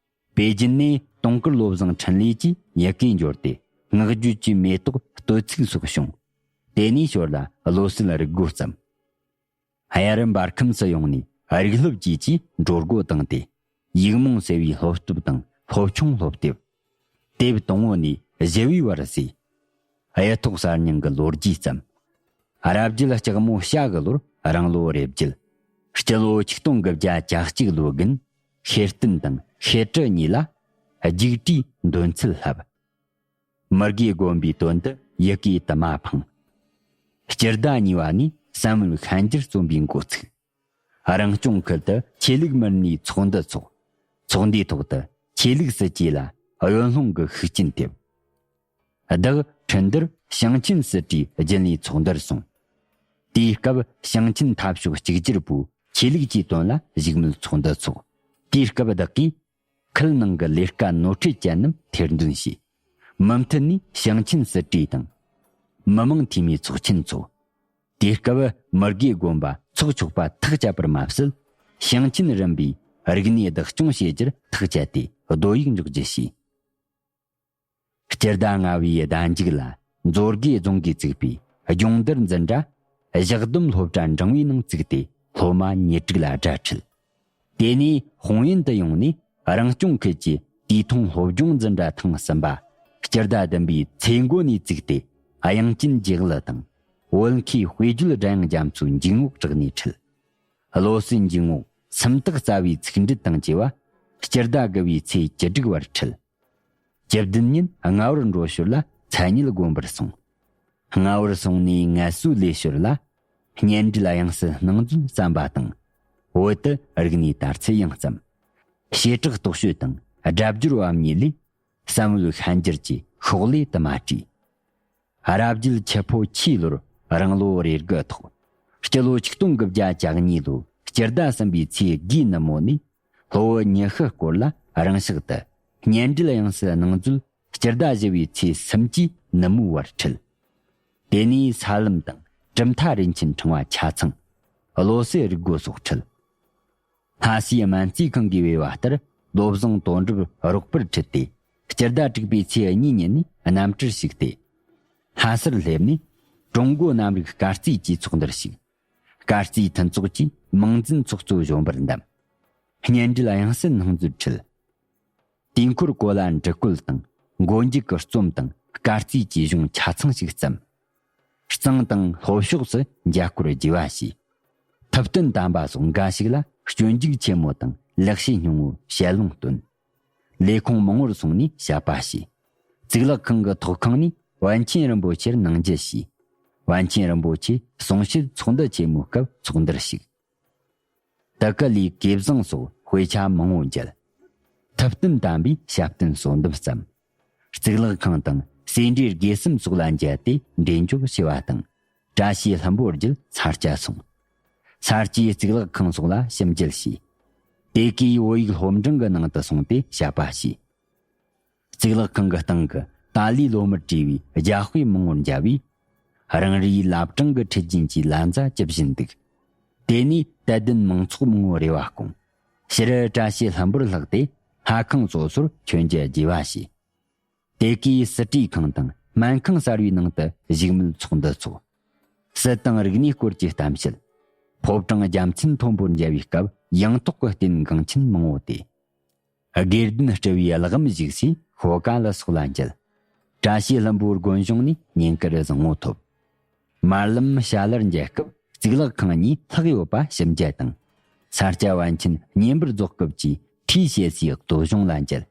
པེ་ཅིན་ནས་དུང་དཀར་བློ་བཟང་འཕྲིན་ལས་ཀྱིས་ཡི་གེ་འབྱོར་ཏེ་སྔགས་རྒྱུད་ཀྱི་མེ་ཏོག་བསྟོད་ཚིག་སོགས་བྱུང་། དེ་ནས་ཞོར་ལ་བློ་གསལ་རིག་སྒོ་བརྩམས། གཡར་འབར་ཁམས་སུ་ཡོང་ནས་རིག་སློབ་ཅུས་ཀྱིས་འགྲོ་སྒོ་བཏང་སྟེ། ཡིག་རྨོངས་སེལ་བའི་སློབ་སྟོབས་དང་སློབ་ཆུང་སློབ་དེབ། དེབ་དང་པོ་ནས་བཞི་བའི་བར་བཟོས། གཡུ་ཐོག་གསར་རྙིང་གི་ལོ་རྒྱུས་བརྩམས། རབ་རྒྱལ་ལྕགས་མོ་ཞྭ་གི་ལོར་རང་ལོ་རེ་བརྒྱད། སྤྱི་ལོ་ཆིག་སྟོང་དགུ་བརྒྱ་གྱ་གཅིག་ལོའི་དགུན། ཤེར་བསྟན་དང་ཤེར་ཊི་གཉིས་ལ་རྒྱུགས་སྤྲོད་འདོན་ཚུལ་བསླབས། མི་དགེ་བསྒོམ་པའི་དོན་དུ་ཡི་གེ་དུ་མ་འཕངས། སྤྱི་ཟླ་གཉིས་པ་ནས་བསམ་ཡུལ་ཤན་སྦྱར་རྩོམ་པའི་འགོ་ཚུགས། རང་སྐྱོང་ཁུལ་དུ་ཆོས་ལུགས་མི་སྣའི་ཚོགས་འདུ་འཚོགས། ཚོགས་འདུའི་ཐོག་ཏུ་ཆོས་ལུགས་སྲིད་ཇུས་ལ་གཡོན་ལྷུང་གི་ཤུགས་རྐྱེན་ཐེབས། བདག་ཁྲིན་ཏུར་ཞིང་ཆེན་སྲིད་གྲོས་རྒྱུན་ལས་ཚོགས་འདུར་སོང་། དེའི་སྐབས་ཞིང་ཆེན་འཐབ་ཕྱོགས་གཅིག་གྱུར་པུའུ་ཆོས་ལུགས་ཀྱི་དོན་ལ་བཞུགས་མོལ་ཚོགས་འདུ་འཚོགས། དེའི་སྐབས་བདག་གིས་ཁུལ་ནང་གི་ལས་ཀ་ནོར་འཁྲུལ་ཅན་རྣམས་ཐེར་འདོན་བྱས། མུ་མཐུད་ནས་ཞིང་ཆེན་སྲིད་གྲོས་དང་། མི་དམངས་འཐུས་མིའི་ཚོགས་ཆེན་འཚོགས། དེའི་སྐབས་མི་དགེ་དགོན་པ་ཚོགས་ཆོག་པ་ཐག་བཅད་པར་མ་ཟད། ཞིང་ཆེན་རིམ་པའི་རིག་གནས་བདག་སྐྱོང་བྱེད་རྒྱུར་ཐག་བཅད་དེ་རྡོ་ཡིག་འཇོག་རྒྱུ་བྱས། སྤྱི་ཟླ་ལྔ་བའི་ཟླ་མཇུག་ལ་མཛོད་དགེ་རྫོང་གིས་བཙུགས་པའི་སྦྱོང་བརྡར་འཛིན་གྲྭ་གཞག་སྡོམ་སློབ་གྲྭ་འབྲིང་བའི་ནང་བཙུགས་ཏེ། སློབ་མ་ཉེར་དྲུག་ལ་སྒྲ་ཁྲིད། དེ་ནས་དཔང་ཡོན་དུ་ཡོང་ནས་རང་སྐྱོང་ཁུལ་གྱི་དུས་ཐུང་སློབ་སྦྱོང་འཛིན་གྲྭ་ཐེངས་གསུམ་པ་སྤྱི་ཟླ་བདུན་པའི་ཚེས་མགོ་ནས་བཙུགས་ཏེ། དབྱངས་ཅན་འཇིགས་གླུ་དང་བོད་མཁས་དཔེ་བརྗོད་སྒྲ་དབྱངས་རྒྱ་མཚོའི་འཇུག་ངོགས་བསྒྲགས་ནས་ཁྲིད། བློ་གསལ་འཇུག་ངོགས་སུམ་རྟགས་རྩ་བའི་ཚིག་འབྲུ་དང་བཅས་པ་སྤྱི་ཟླ་དགུ་བའི་ཚེས་བཅུ་དྲུག་བར་ཁྲིད། བཅུ་བདུན་ཉིན་སྔ་བར་འགྲོ་ཞོར་ལ་མཚན་ཉིད་བསྒོམ་པར་སོང་། སྔ་བར་སོང་ནས་ངལ་གསོ་ལས་ཞོར་ལ་སྙན་འགྲེལ་དབྱངས་གསལ་སྣང་མཛོད་བརྩམས་པ་དང་། བོད་དུ་རིག་གནས་དར་ཚད་ཡང་བརྩམས། བྱེ་བྲག་རྟོགས་བརྗོད་དང་སྒྲ་སྦྱོར་བ་གཉིས་ལས། བསམ་བློའི་ཤན་སྦྱར་གྱི་ཤོག་ལྷེ་དུ་མ་བྲིས། རབ་རྒྱལ་ཆུ་ཕོ་ཆུའི་ལོར་རང་ལོ་རེ་དགུ་ཐོག། སྤྱི་ལོ་ཆིག་སྟོང་དགུ་བརྒྱ་གྱ་གཉིས་ལོའི་སྤྱི་ཟླ་གསུམ་པའི་ཚེས་དགུའི་ནུབ་མོ་ནས། ལྷོ་བོད་ཉི་ཤུ་སྐོར་ལ་རང་ཤག་ཏུ་སྙན་འགྲེལ་དབྱངས་གསལ་སྣང་མཛོད་སྤྱི་ཟླ་བཞི་བའི་ཚེས་སུམ་ཅུའི་ནུབ་མོའི་བར་ཁྲིད། དེ་ནས་ས་ལམ་དང་གྲུབ་མཐའ་རིན་ཆེན་ཕྲེང་བ་ཆ་ཚང་། བློ་གསལ་རིག་སྒོ་སོགས་ཁྲིད། ལྷ་སའི་སྨན་རྩིས་ཁང་གིས་འབོད་པ་ལྟར་བློ་བཟང་དོན་གྲུབ་རོགས་པར་ཁྲིད་དེ། སྤྱི་ཟླ་དྲུག་པའི་ཚེས་གཉིས་ཉིན་ནས་གནམ་གྲུར་ཞུགས་ཏེ། ལྷ་སར་སླེབས་ནས་ཀྲུང་གོ་གནམ་རིག་སྐར་རྩིས་ཀྱི་ཚོགས་འདུར་ཞུགས། སྐར་རྩིས་མཐུན་ཚོགས་ཀྱི་དམངས་འཛིན་ཚོགས་གཙོ་གཞོན་པར་འདེམས། སྙན་འགྲེལ་དབྱངས་གསལ་སྣང་མཛོད་ཁྲིད། དུས་འཁོར་གོ་ལ་འབྲི་བཀོད་དང་མགོ་མཇུག་གི་རྩོམ་དང་སྐར་རྩིས་ཀྱི་གཞུང་ཆ་ཚང་ཞིག་བརྩམས། གཙང་དང་ལྷོ་ཕྱོགས་སུ་མཇལ་སྐོར་རྒྱས་པ་བྱས། ཐུབ་བསྟན་དམ་པ་སོགས་འགའ་ཞིག་ལ་སྤྱོད་འཇུག་ཆེན་མོ་དང་ལེགས་བཤད་སྙིང་པོའི་ཞལ་ལུང་བཏོན། ལས་ཁུངས་མང་པོར་སོང་ནས་ཞབས་པ་ཞུས། གཙུག་ལག་ཁང་གི་ཐོག་ཁང་ནས་པཎ་ཆེན་རིན་པོ་ཆེར་གནང་རྒྱུ་བྱས། པཎ་ཆེན་རིན་པོ་ཆེ་གསུང་བཤད་ཚོགས་འདུ་ཆེན་མོའི་སྐབས་ཚོགས་འདུར་ཞུགས། དུ་ཀི་ལིའི་གོས་བཟང་སོགས་དཔེ་ཆ་མང་པོ་མཇལ། ཐུབ་བསྟན་དམ་པའི་ཞབས་བརྟན་གསོལ་འདེབས་བརྩམས། གཙུག་ལག་ཁང་དང་སེ་འབྲས་དགེ་གསུམ་སོགས་ལ་མཇལ་ཏེ་འབྲས་འཇོག་ཞུ་བ་དང་། བཀྲ་ཤིས་ལྷུན་པོ་རྒྱུད་ས་སྐྱ་སོང་། ས་སྐྱའི་གཙུག་ལག་ཁང་སོགས་ལ་ཞིབ་མཇལ་བྱས། དེ་གའི་བོད་ཡིག་སློབ་འབྲིང་གི་ནང་དུ་སོང་སྟེ་ཞབས་པ་ཞུས། གཙུག་ལག་ཁང་གི་སྟེང་གི་ཏཱ་ལའི་ལོ་མར་བྲིས་པའི་རྒྱ་དཔེ་མང་པོར་མཇལ་བས། རང་རེའི་བླ་བྲང་གི་ཁྲིད་རྒྱུན་གྱི་ལྷ་མཛའ་ཇི་བཞིན་འདུག། དེ་ནས་དད་ལྡན་མང་ཚོགས་མང་པོས་རེ་བ་སྐོང་། ཕྱིར་བཀྲ་ཤིས་ལྷུན་པོར་ལྷགས་ཏེ། ལྷ་ཁང་སོ་སོར་མཆོད་མཇལ་རྒྱས་པ་བྱས། དེ་གའི་སྲིད་གྲོས་ཁང་དང་སྨན་ཁང་གསར་བའི་ནང་དུ་བཞུགས་མོལ་ཚོགས་འདུ་ཚོགས། སྲིད་དང་རིག་གནས་སྐོར་གྱི་གཏམ་བཤད། ཕོ་བྲང་རྒྱལ་མཚན་མཐོན་པོར་མཇལ་བའི་སྐབས། ཡང་ཐོག་གི་རྟེན་འགངས་ཆེན་མང་པོ་སྟེ། དགེ་ལྡན་སྤྲུལ་པའི་བླ་གམ་བཞུགས་སའི་ཤོ་ཀ་ལ་སོགས་ལ་མཇལ། བཀྲ་ཤིས་ལྷུན་པོའི་དགོན་གཞུང་ནས་བསྙེན་བཀུར་བཟང་པོ་ཐོབ། མར་ལམ་བྱ་ལར་མཇལ་སྐབས་གཙུག་ལག་ཁང་གཉིས་ལྷག་ཡོད་པ་ཞིབ་མཇལ་དང་། ས་སྐྱ་པཎ་ཆེན་བསྙེན་པར་རྫོགས་སྐབས་ཀྱི་ཁྲུས་བྱེད་སའི་སྟོད་གཞུང་ལ་མཇལ།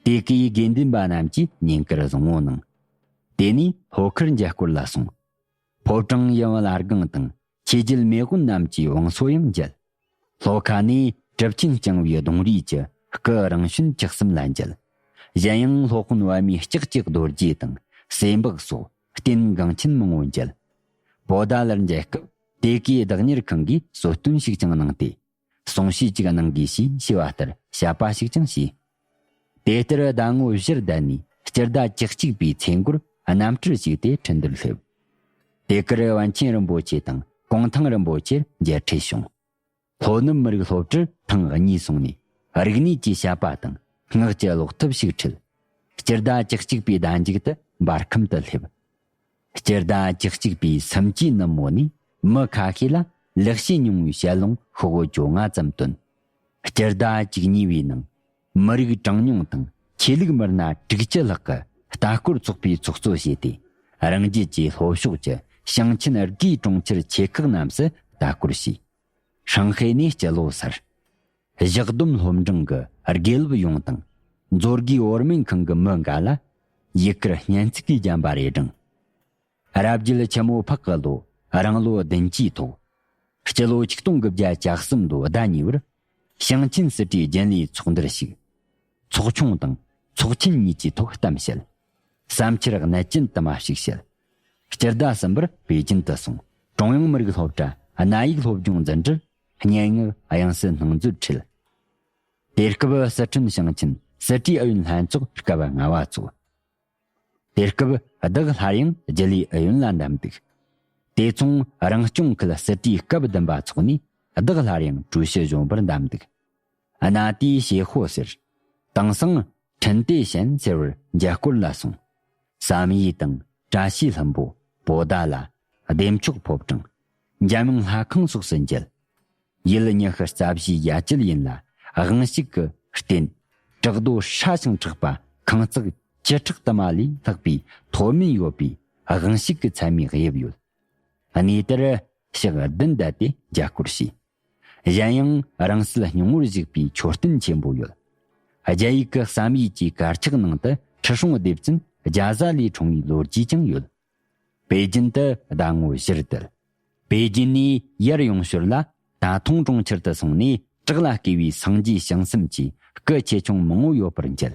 དེ་གའི་དགེ་འདུན་པ་རྣམས་ཀྱིས་བསྙེན་བཀུར་བཟང་པོ་གནང་། དེ་ནས་ལྷོ་ཁར་མཇལ་སྐོར་ལ་སོང་། ཕོ་བྲང་ཡུམ་བླ་སྒང་དང་ཆོས་རྒྱལ་མེས་དབོན་རྣམས་ཀྱི་བང་སོ་ཡང་མཇལ། ལྷོ་ཁ་ནས་གྲུབ་ཆེན་རྐྱང་པའི་གདུང་རུས་ཀྱི་སྐུ་རང་བྱོན་བཅུ་གསུམ་ལ་མཇལ། གཞན་ཡང་སློབ་དཔོན་པདྨའི་ལྕགས་ཀྱི་རྡོ་རྗེ་དང་གསེར་འབག་སོགས་རྟེན་འགངས་ཆེན་མང་པོ་མཇལ། པོ་ཏཱ་ལར་མཇལ་སྐབས་དེ་གའི་བདག་གཉེར་ཁང་གིས་གསོལ་སྟོན་ཞིག་ཀྱང་གནང་སྟེ། གསུང་བཤད་ཅིག་གནང་དགོས་ཞེས་ཞུ་བ་ལྟར་བཤད་པ་ཞིག་ཀྱང་བྱས། དེ་ལྟར་ཟླ་ངོ་བཞིར་བསྡད་ནས་སྤྱི་ཟླ་བཅུ་གཅིག་པའི་ཚེས་མགོར་གནམ་གྲུར་ཞུགས་ཏེ་ཁྲིན་ཏུར་སླེབས། དེ་གར་པཎ་ཆེན་རིན་པོ་ཆེ་དང་གུང་ཐང་རིན་པོ་ཆེར་མཇལ་འཕྲད་བྱུང་། ལྷོ་ནུབ་མི་རིགས་སློབ་གྲྭར་ཐེངས་གཉིས་སོང་ནས་རིག་གནས་ཀྱི་བཤད་པ་དང་སྔགས་ཀྱི་ཀློག་ཐབས་ཤིག་ཁྲིད། སྤྱི་ཟླ་བཅུ་གཅིག་པའི་ཟླ་མཇུག་ཏུ་འབར་ཁམས་དུ་སླེབས། སྤྱི་ཟླ་བཅུ་གཅིག་པའི་སུམ་ཅུའི་ནུབ་མོ་ནས་མི་ཁ་ཤས་ལ་ལེགས་བཤད་སྙིང་པོའི་ཞལ་ལུང་ཤོག་བུ་བཅོ་ལྔ་ཙམ་བཏོན། སྤྱི་ཟླ་བཅུ་གཉིས་པའི་ནང་མི་རིགས་གྲངས་ཉུང་དང་ཆོས་ལུགས་མི་སྣ་དྲུག་ཅུ་ལྷག་གི་ལྟ་སྐོར་ཚོགས་པའི་ཚོགས་གཙོ་བྱས་ཏེ། རང་རྒྱལ་གྱི་ལྷོ་ཕྱོགས་ཀྱི་ཞིང་ཆེན་དགུའི་གྲོང་ཁྱེར་ཆེ་ཁག་རྣམས་སུ་ལྟ་སྐོར་བྱས། ཧྲང་ཧའེ་ནས་སྤྱི་ལོ་གསར། བཞག་སྡོམ་སློབ་འབྲིང་གི་དགེ་སློབ་ཡོངས་དང་། མཛོད་དགེའི་བོར་སྨན་ཁང་གི་མི་འགའ་ལ་ཡུལ་དཀར་སྙན་ཚིག་གིས་བརྒྱན་པ་རེ་བསྒྲེངས། རབ་རྒྱལ་ཆུ་མོ་ཕག་གི་ལོ་རང་ལོ་བདུན་ཅུའི་ཐོག། སྤྱི་ལོ་ཆིག་སྟོང་དགུ་བརྒྱ་གྱ་གསུམ་ལོའི་ཟླ་གཉིས་པར་ཞིང་ཆེན་སྲིད་གྲོས་རྒྱུན་ལས་ཚོགས་འདུར་ཞུགས། ཚོགས་ཆུང་དང་ཚོགས་ཆེན་གཉིས་ཀྱི་ཐོག་གཏམ་བཤད། བསམ་འཆར་གནད་ཅན་དུ་མ་ཞིག་བཤད། སྤྱི་ཟླ་གསུམ་པར་པེ་ཅིན་དུ་སོང་། ཀྲུང་དབྱང་མི་རིགས་སློབ་གྲྭ་གནའ་ཡིག་སློབ་སྦྱོང་འཛིན་གྲྭར་སྙན་ངག་དབྱངས་གསལ་སྣང་མཛོད་ཁྲིད། དེ་སྐབས་སི་ཁྲོན་ཞིང་ཆེན་སྲིད་གྲོས་ཨུ་ཡོན་ལྷན་ཚོགས་སྐབས་ལྔ་པ་ཚོགས། དེ་སྐབས་བདག་སླར་ཡང་རྒྱུ་ལས་ཨུ་ཡོན་ལ་འདམས་འདུག། དེ་མཚུངས་རང་སྐྱོང་ཁུལ་སྲིད་གྲོས་སྐབས་བདུན་པ་འཚོགས་ནས་བདག་སླར་ཡང་ཀྲུའུ་ཞི་གཞོན་པར་འདམས་འདུག། གནའ་དུས་ཞེ་ཧོ་ཟེར། དེང་སང་ཁྲིན་ཏེ་ཞན་ཟེར་བར་མཇལ་སྐོར་ལ་སོང་། བསམ་ཡས་དང་བཀྲ་ཤིས་ལྷུན་པོ་པོ་ཏཱ་ལ། བདེ་མཆོག་ཕོ་བྲང་། འཇམ་དབྱངས་ལྷ་ཁང་སོགས་སུ་མཇལ། ཡུལ་ཉི་ཤུ་རྩ་བཞིའི་ཡ་གྱལ་ཡིན་ལ་དབང་ཕྱུག་གི་རྟེན། བྲག་རྡོ་ཧྲ་ཞིང་མཁྲེགས་པ་ཁང་བརྩེགས་བཅུ་ཕྲག་དུ་མ་ལས་ལྷག་པའི་མཐོ་དམན་ཡོད་པའི་དབང་ཕྱུག་གི་མཚན་མའི་དབྱིབས་ཡོད། གནས་དེར་ཞག་བདུན་བསྡད་དེ་མཇལ་སྐོར་བྱས། གཞན་ཡང་རིང་བསྲེལ་སྙིང་བོར་བཞུགས་པའི་མཆོད་རྟེན་ཆེན་པོ་ཡོད། རྒྱ་ཡིག་གི་བསམ་ཡས་ཀྱི་དཀར་ཆག་ནང་དུ་ཁྲི་སྲོང་ལྡེ་བཙན་རྒྱ་བཟའ་ལས་འཁྲུངས་པའི་ལོ་རྒྱུས་ཀྱང་ཡོད། པེ་ཅིན་དུ་ཟླ་ངོ་བཞིར་བསྡད། པེ་ཅིན་ནས་ཡར་ཡོང་ཞོར་ལ་ད་ཐོང་གྲོང་ཁྱེར་དུ་སོང་ནས་བྲག་ལ་བརྐོས་པའི་སངས་རྒྱས་བྱང་སེམས་ཀྱི་སྐུ་ཆེ་ཆུང་མང་བོ་ཡོད་པར་མཇལ།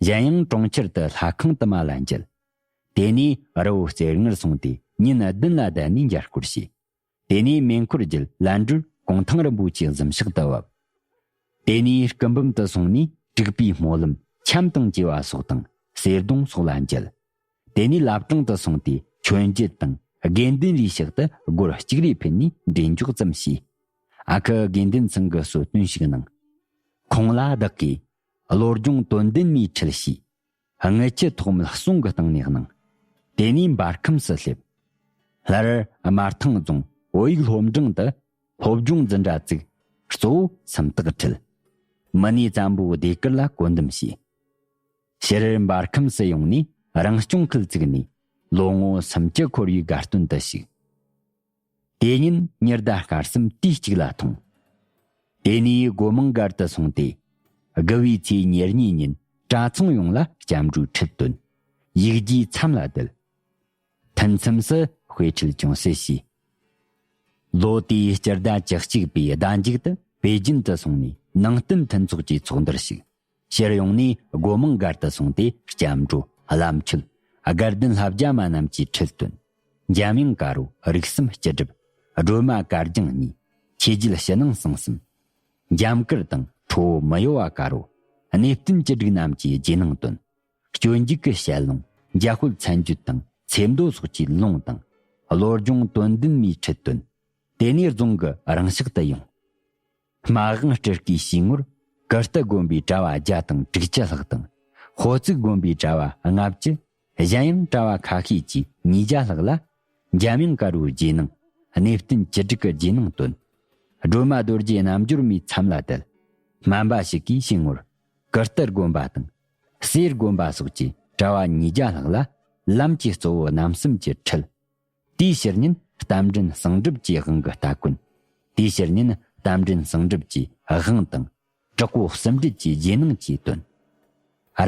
གཞན་ཡང་གྲོང་ཁྱེར་དུ་ལྷ་ཁང་དུ་མ་ལ་མཇལ། དེ་ནས་རི་བོ་རྩེ་ལྔར་སོང་སྟེ་ཉིན་བདུན་ལ་བསྡད་ནས་མཇལ་སྐོར་བྱས། དེ་ནས་མེ་འཁོར་བརྒྱུད་ལན་གྲུར་གུང་ཐང་རིན་པོ་ཆེའི་གཟིམ་ཤག་ཏུ་བབས། དེ་ནས་སྐུ་འབུམ་དུ་སོང་ནས་དྲུག་པའི་སྨོན་ལམ་འཆམ་དང་བཅས་པ་སོགས་དང་གསེར་སྡོང་སོགས་ལ་མཇལ། དེ་ནས་བླ་བྲང་དུ་སོང་སྟེ་མཆོད་མཇལ་དང་དགེ་འདུན་རིའི་ཕྱག་ཏུ་སྒོར་གཅིག་རེ་ཕུལ་ནས་འདྲེན་འཇོག་ཙམ་བྱས། ཨ་ཁུ་དགེ་འདུན་ཚང་གིས་གསོལ་སྟོན་ཞིག་གནང་། ཁོང་ལ་བདག་གིས་བློ་སྦྱོང་དོན་ལྡན་མའི་ཁྲིད་ཞུས། དངུལ་ཆུ་ཐོགས་མེད་གསུང་གི་སྟེང་ནས་གནང་། དེ་ནས་འབར་ཁམས་སུ་སླེབས། སླར་སྨར་ཐང་རྫོང་བོད་ཡིག་སློབ་འབྲིང་དུ་སློབ་སྦྱོང་འཛིན་གྲྭ་བཙུགས། གཙོ་བོ་སུམ་རྟགས་ཁྲིད། མི་ནས་བཙན་པོའི་ཟློས་གར་ལ་བཀོད་འདོམས་བྱས། ཕྱིར་འབར་ཁམས་སུ་ཡོང་ནས་རང་སྐྱོང་ཁུལ་བཙུགས་ནས་ལོ་ངོ་སུམ་ཅུ་འཁོར་བའི་དགའ་སྟོན་དུ་བཞུགས། དེ་ཉིན་ཉི་ཟླ་སྐར་གསུམ་དུས་གཅིག་ལ་ཐོན། དེ་ནས་སྒོ་མང་སྒར་དུ་སོང་སྟེ། དགུ་བའི་ཚེས་ཉེར་གཉིས་ཉིན་གྲྭ་ཚང་ཡོངས་ལ་སྐྱབས་འགྲོའི་ཁྲིད་བཏོན། ཡིག་རྒྱུའི་མཚམས་ལ་བསྡད། ཐུན་མཚམས་སུ་དཔེ་ཁྲིད་ཅུང་ཟད་བྱས། ལོ་དེའི་སྤྱི་ཟླ་བཅུ་གཅིག་པའི་ཟླ་མཇུག་ཏུ་པེ་ཅིན་དུ་སོང་ནས་ནང་བསྟན་མཐུན་ཚོགས་ཀྱི་ཚོགས་འདུར་ཞུགས། ཕྱིར་ཡོང་ནས་སྒོ་མང་སྒར་དུ་སོང་སྟེ་སྐྱབས་འགྲོ། བླ་མཆོད། དགའ་ལྡན་ལྷ་བརྒྱ་མ་རྣམས་ཀྱིས་ཁྲིད་བཏོན། འཇམ་དབྱངས་དཀར་པོ། རིགས་གསུམ་སྤྱི་སྒྲུབ། སྒྲོལ་མ་དཀར་རྒྱང་གཉིས། ཆོས་རྒྱལ་ཕྱི་ནང་གསང་གསུམ། འཇམ་དཀར་དང་ཁྲོ་བོ་མི་གཡོ་བ་དཀར་པོ། གནས་བརྟན་བཅུ་དྲུག་རྣམས་ཀྱི་རྗེས་གནང་བཏོན། སྤྱོད་འཇུག་གི་ཞལ་ལུང་། འཇམ་དཔལ་མཚན་བརྗོད་དང་ཚེ་མདོ་སོགས་ཀྱི་ལུང་དང་། བློ་སྦྱོང་དོན་ལྡན་མའི་ཁྲིད་བཏོན། དེ་ནས་རྫོང་གི་རང་ཕྱག་ཏུ་ཡོང་། སྨྲ་དབང་སྤྲུལ་སྐུའི་ཞིང་ངོར་ཀིརྟི་དགོན་པའི་གྲྭ་བ་བརྒྱ་དང་དྲུག་ཅུ་ལྷག་དང་། ཧོར་རྩིག་དགོན་པའི་གྲྭ་བ་ལྔ་བཅུ། གཞན་ཡང་གྲྭ་བ་ཁ་ཤས་ཀྱིས་ཉིས་བརྒྱ་ལྷག་ལ་འཇམ་དབྱངས་དཀར་པོའི་རྗེས་གནང་། གནས་བརྟན་བཅུ་དྲུག་གི་རྗེས་གནང་བཏོན། སྒྲོལ་མ་རྡོ་རྗེ་རྣལ་འབྱོར་མའི་མཚམས་ལ་བསྡད། སྨན་པ་ཞིག་གིས་ཞིང་ངོར་ཀིརྟི་དགོན་པ་དང་། གསེར་དགོན་པ་སོགས་ཀྱི་གྲྭ་བ་ཉིས་བརྒྱ་ལྷག་ལ་ལམ་གྱི་གཙོ་བོ་རྣམ་གསུམ་གྱི་ཁྲིད། དེའི་ཕྱིར་ཉིན་རྟ་མགྲིན་གསང་སྒྲུབ་ཀྱི་དབང་གི་སྟ་གོན། དེའི་ཕྱིར་ཉིན་རྟ་མགྲིན་གསང་སྒྲུབ་ཀྱི་དབང་དང་། དྲག་པོ་གསུམ་སྒྲིལ་གྱི་རྗེས་གནང་བཅས་བཏོན།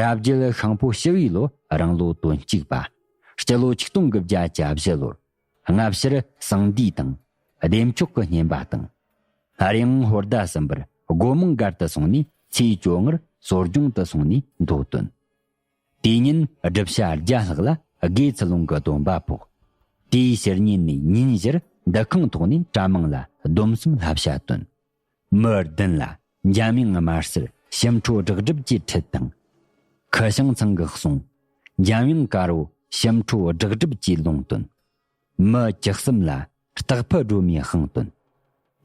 རབ་རྒྱལ་ཤིང་ཕོ་ཞི་བའི་ལོ། རིང་ལོ་དོན་གཅིག་པ། སྤྱི་ལོ་ཆིག་སྟོང་དགུ་བརྒྱ་གྱ་བཞི་ལོར། སྔ་ཕྱིར་གསང་འདུས་དང་། བདེ་མཆོག་གི་བསྙེན་པ་དང་། སླར་ཡང་ཧོར་ཟླ་གསུམ་པར་སྒོ་མང་སྒར་དུ་སོང་ནས་ཚེས་བཅོ་ལྔར་གསོ་སྦྱོང་དུ་སོང་ནས་མདོ་བཏོན། དེ་ཉིན་སྒྲུབ་བྱ་བརྒྱ་ལྷག་ལ་དགེ་ཚུལ་སློང་གི་སྡོམ་པ་ཕོག། དེའི་ཕྱི་ཉིན་ནས་ཉིན་བཞིར་འདུ་ཁང་ཐོག་ནས་གྲྭ་མང་ལ་སྡོམ་གསུམ་བསླབ་བྱ་བཏོན། མི་བདུན་ལ་འཇམ་དབྱངས་དམར་སེར་ཞིམ་ཁྲོ་སྦྲགས་སྒྲུབ་ཀྱི་ཁྲིད་དང་། ཁུ་ཤིང་ཚང་གི་གསུང་། འཇམ་དབྱངས་དཀར་པོ་ཞིམ་ཁྲོ་སྦྲགས་སྒྲུབ་ཀྱི་ལུང་བཏོན། མི་བཅུ་གསུམ་ལ་སྟག་ཕུ་སྒྲོལ་མའི་དབང་བཏོན།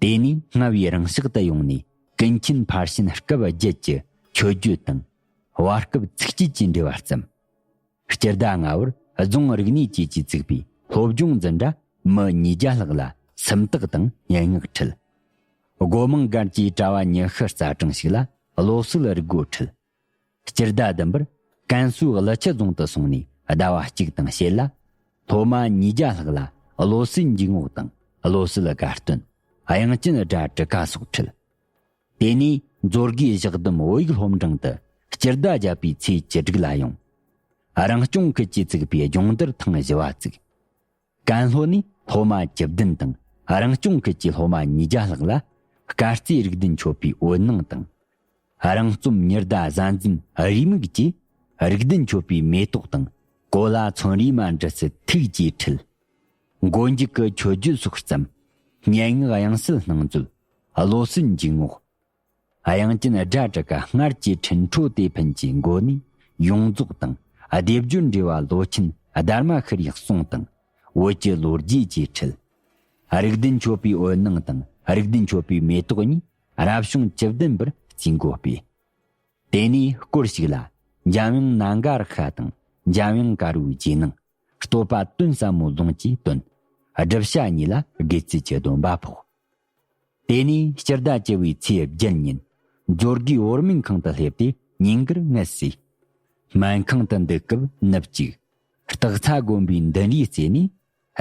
དེ་ནས་སྔ་བའི་རང་ཕྱག་ཏུ་ཡོང་ནས་ཀུན་མཁྱེན་ཕར་ཕྱིན་སྐབས་བརྒྱད་ཀྱི་མཆོད་བརྗོད་དང་། བར་སྐབས་ཚིགས་བཅད་ཀྱི་འགྲེལ་བ་བརྩམས། སྤྱི་ཟླ་ལྔ་པར་རྫོང་རིག་གནས་བཅས་ཀྱིས་བཙུགས་པའི་སློབ་སྦྱོང་འཛིན་གྲྭ་མི་ཉིས་བརྒྱ་ལྷག་ལ་སུམ་རྟགས་དང་སྙན་ངག་ཁྲིད། སྒོ་མང་སྒར་གྱི་གྲྭ་བ་ཉི་ཤུ་རྩ་གྲངས་ཤིག་ལ་བློ་གསལ་རིག་སྒོ་ཁྲིད། སྤྱི་ཟླ་བདུན་པར་ཀན་སུའུ་ཀླུ་ཆུ་རྫོང་དུ་སོང་ནས་ཟླ་བ་གཅིག་དང་ཕྱེད་ལ། སློབ་མ་ཉིས་བརྒྱ་ལྷག་ལ་བློ་གསལ་འཇུག་ངོགས་དང་བློ་གསལ་དགའ་སྟོན། དབྱངས་ཅན་སྒྲ་དྲུག་ཀ་སོགས་ཁྲིད། དེ་ནས་མཛོད་དགེ་ཞག་བདུན་བོད་ཡིག་སློབ་འབྲིང་དུ་སྤྱི་ཟླ་བརྒྱད་པའི་ཚེས་བཅུ་དྲུག་ལ་ཡོང་། རང་སྐྱོང་ཁུལ་གྱིས་བཙུགས་པའི་སྦྱོང་བརྡར་ཐེངས་བཞི་བ་བཙུགས། ཀན་ལྷོ་ནས་སློབ་མ་བཅུ་བདུན་དང་རང་སྐྱོང་ཁུལ་གྱི་སློབ་མ་ཉིས་བརྒྱ་ལྷག་ལ་སྐར་རྩིས་རིག་ལྡན་མཆོད་པའི་འོད་སྣང་དང་། རང་རྩོམ་ཉི་ཟླ་གཟའ་འཛིན་རེའུ་མིག་བཅས་རིག་ལྡན་མཆོད་པའི་མེ་ཏོག་དང་། གོ་ལ་ཚོན་རེའུ་མ་འབྲི་ཚུལ་ཐིག་བཅས་ཁྲིད། མགོ་མཇུག་གི་མཆོད་བརྗོད་སོགས་བརྩམས། སྙན་ངག་དབྱངས་གསལ་སྣང་མཛོད། བློ་གསལ་འཇུག་ངོགས། དབྱངས་ཅན་སྒྲ་དྲུག་ཀ་སྔར་གྱི་འཕྲིན་འཕྲོད་དེ་ཕན་གྱི་མགོ་ནས་ཡོངས་རྫོགས་དང་ སྡེབ་སྦྱོར་འབྲེལ་བ་ལོ་ཆེན་སྡར་མ་ཤི་རིའི་གསུང་དང་། བོད་ཀྱི་ལོ་རྒྱུས་ཀྱི་ཁྲིད། རིགས་ལྡན་མཆོད་པའི་འོད་སྣང་དང་རིགས་ལྡན་མཆོད་པའི་མེ་ཏོག་གཉིས་རབ་བྱུང་བཅུ་བདུན་པར་རྩིས་འགོ་སྤེལ། དེ་ནས་སྐོར་ཞིག་ལ་འཇམ་དབྱངས་ནཱ་ག་ར་ཤ་དང་འཇམ་དབྱངས་དཀར་པོའི་རྗེས་གནང་། བསྟོད་པ་དོན་ཟབ་མོའི་ལུང་གིས་བཏོན། བསྒྲུབ་བྱ་གཉིས་ལ་དགེ་ཚུལ་གྱི་སྡོམ་པ་ཕོག། དེ་ནས་སྤྱི་ཟླ་བཅུ་བའི་ཚེས་བརྒྱད་ཉིན་མཛོད་དགེའི་འོར་མིན་ཁང་དུ་སླེབས་ཏེ་ཉིན་དཀར་ངལ་གསོས། སྨན་ཁང་དུ་འདུག་སྐབས་ནུབ་གཅིག་སྟག་ཚ་དགོན་པའི་མདུན་རིའི་རྩེ་ནས་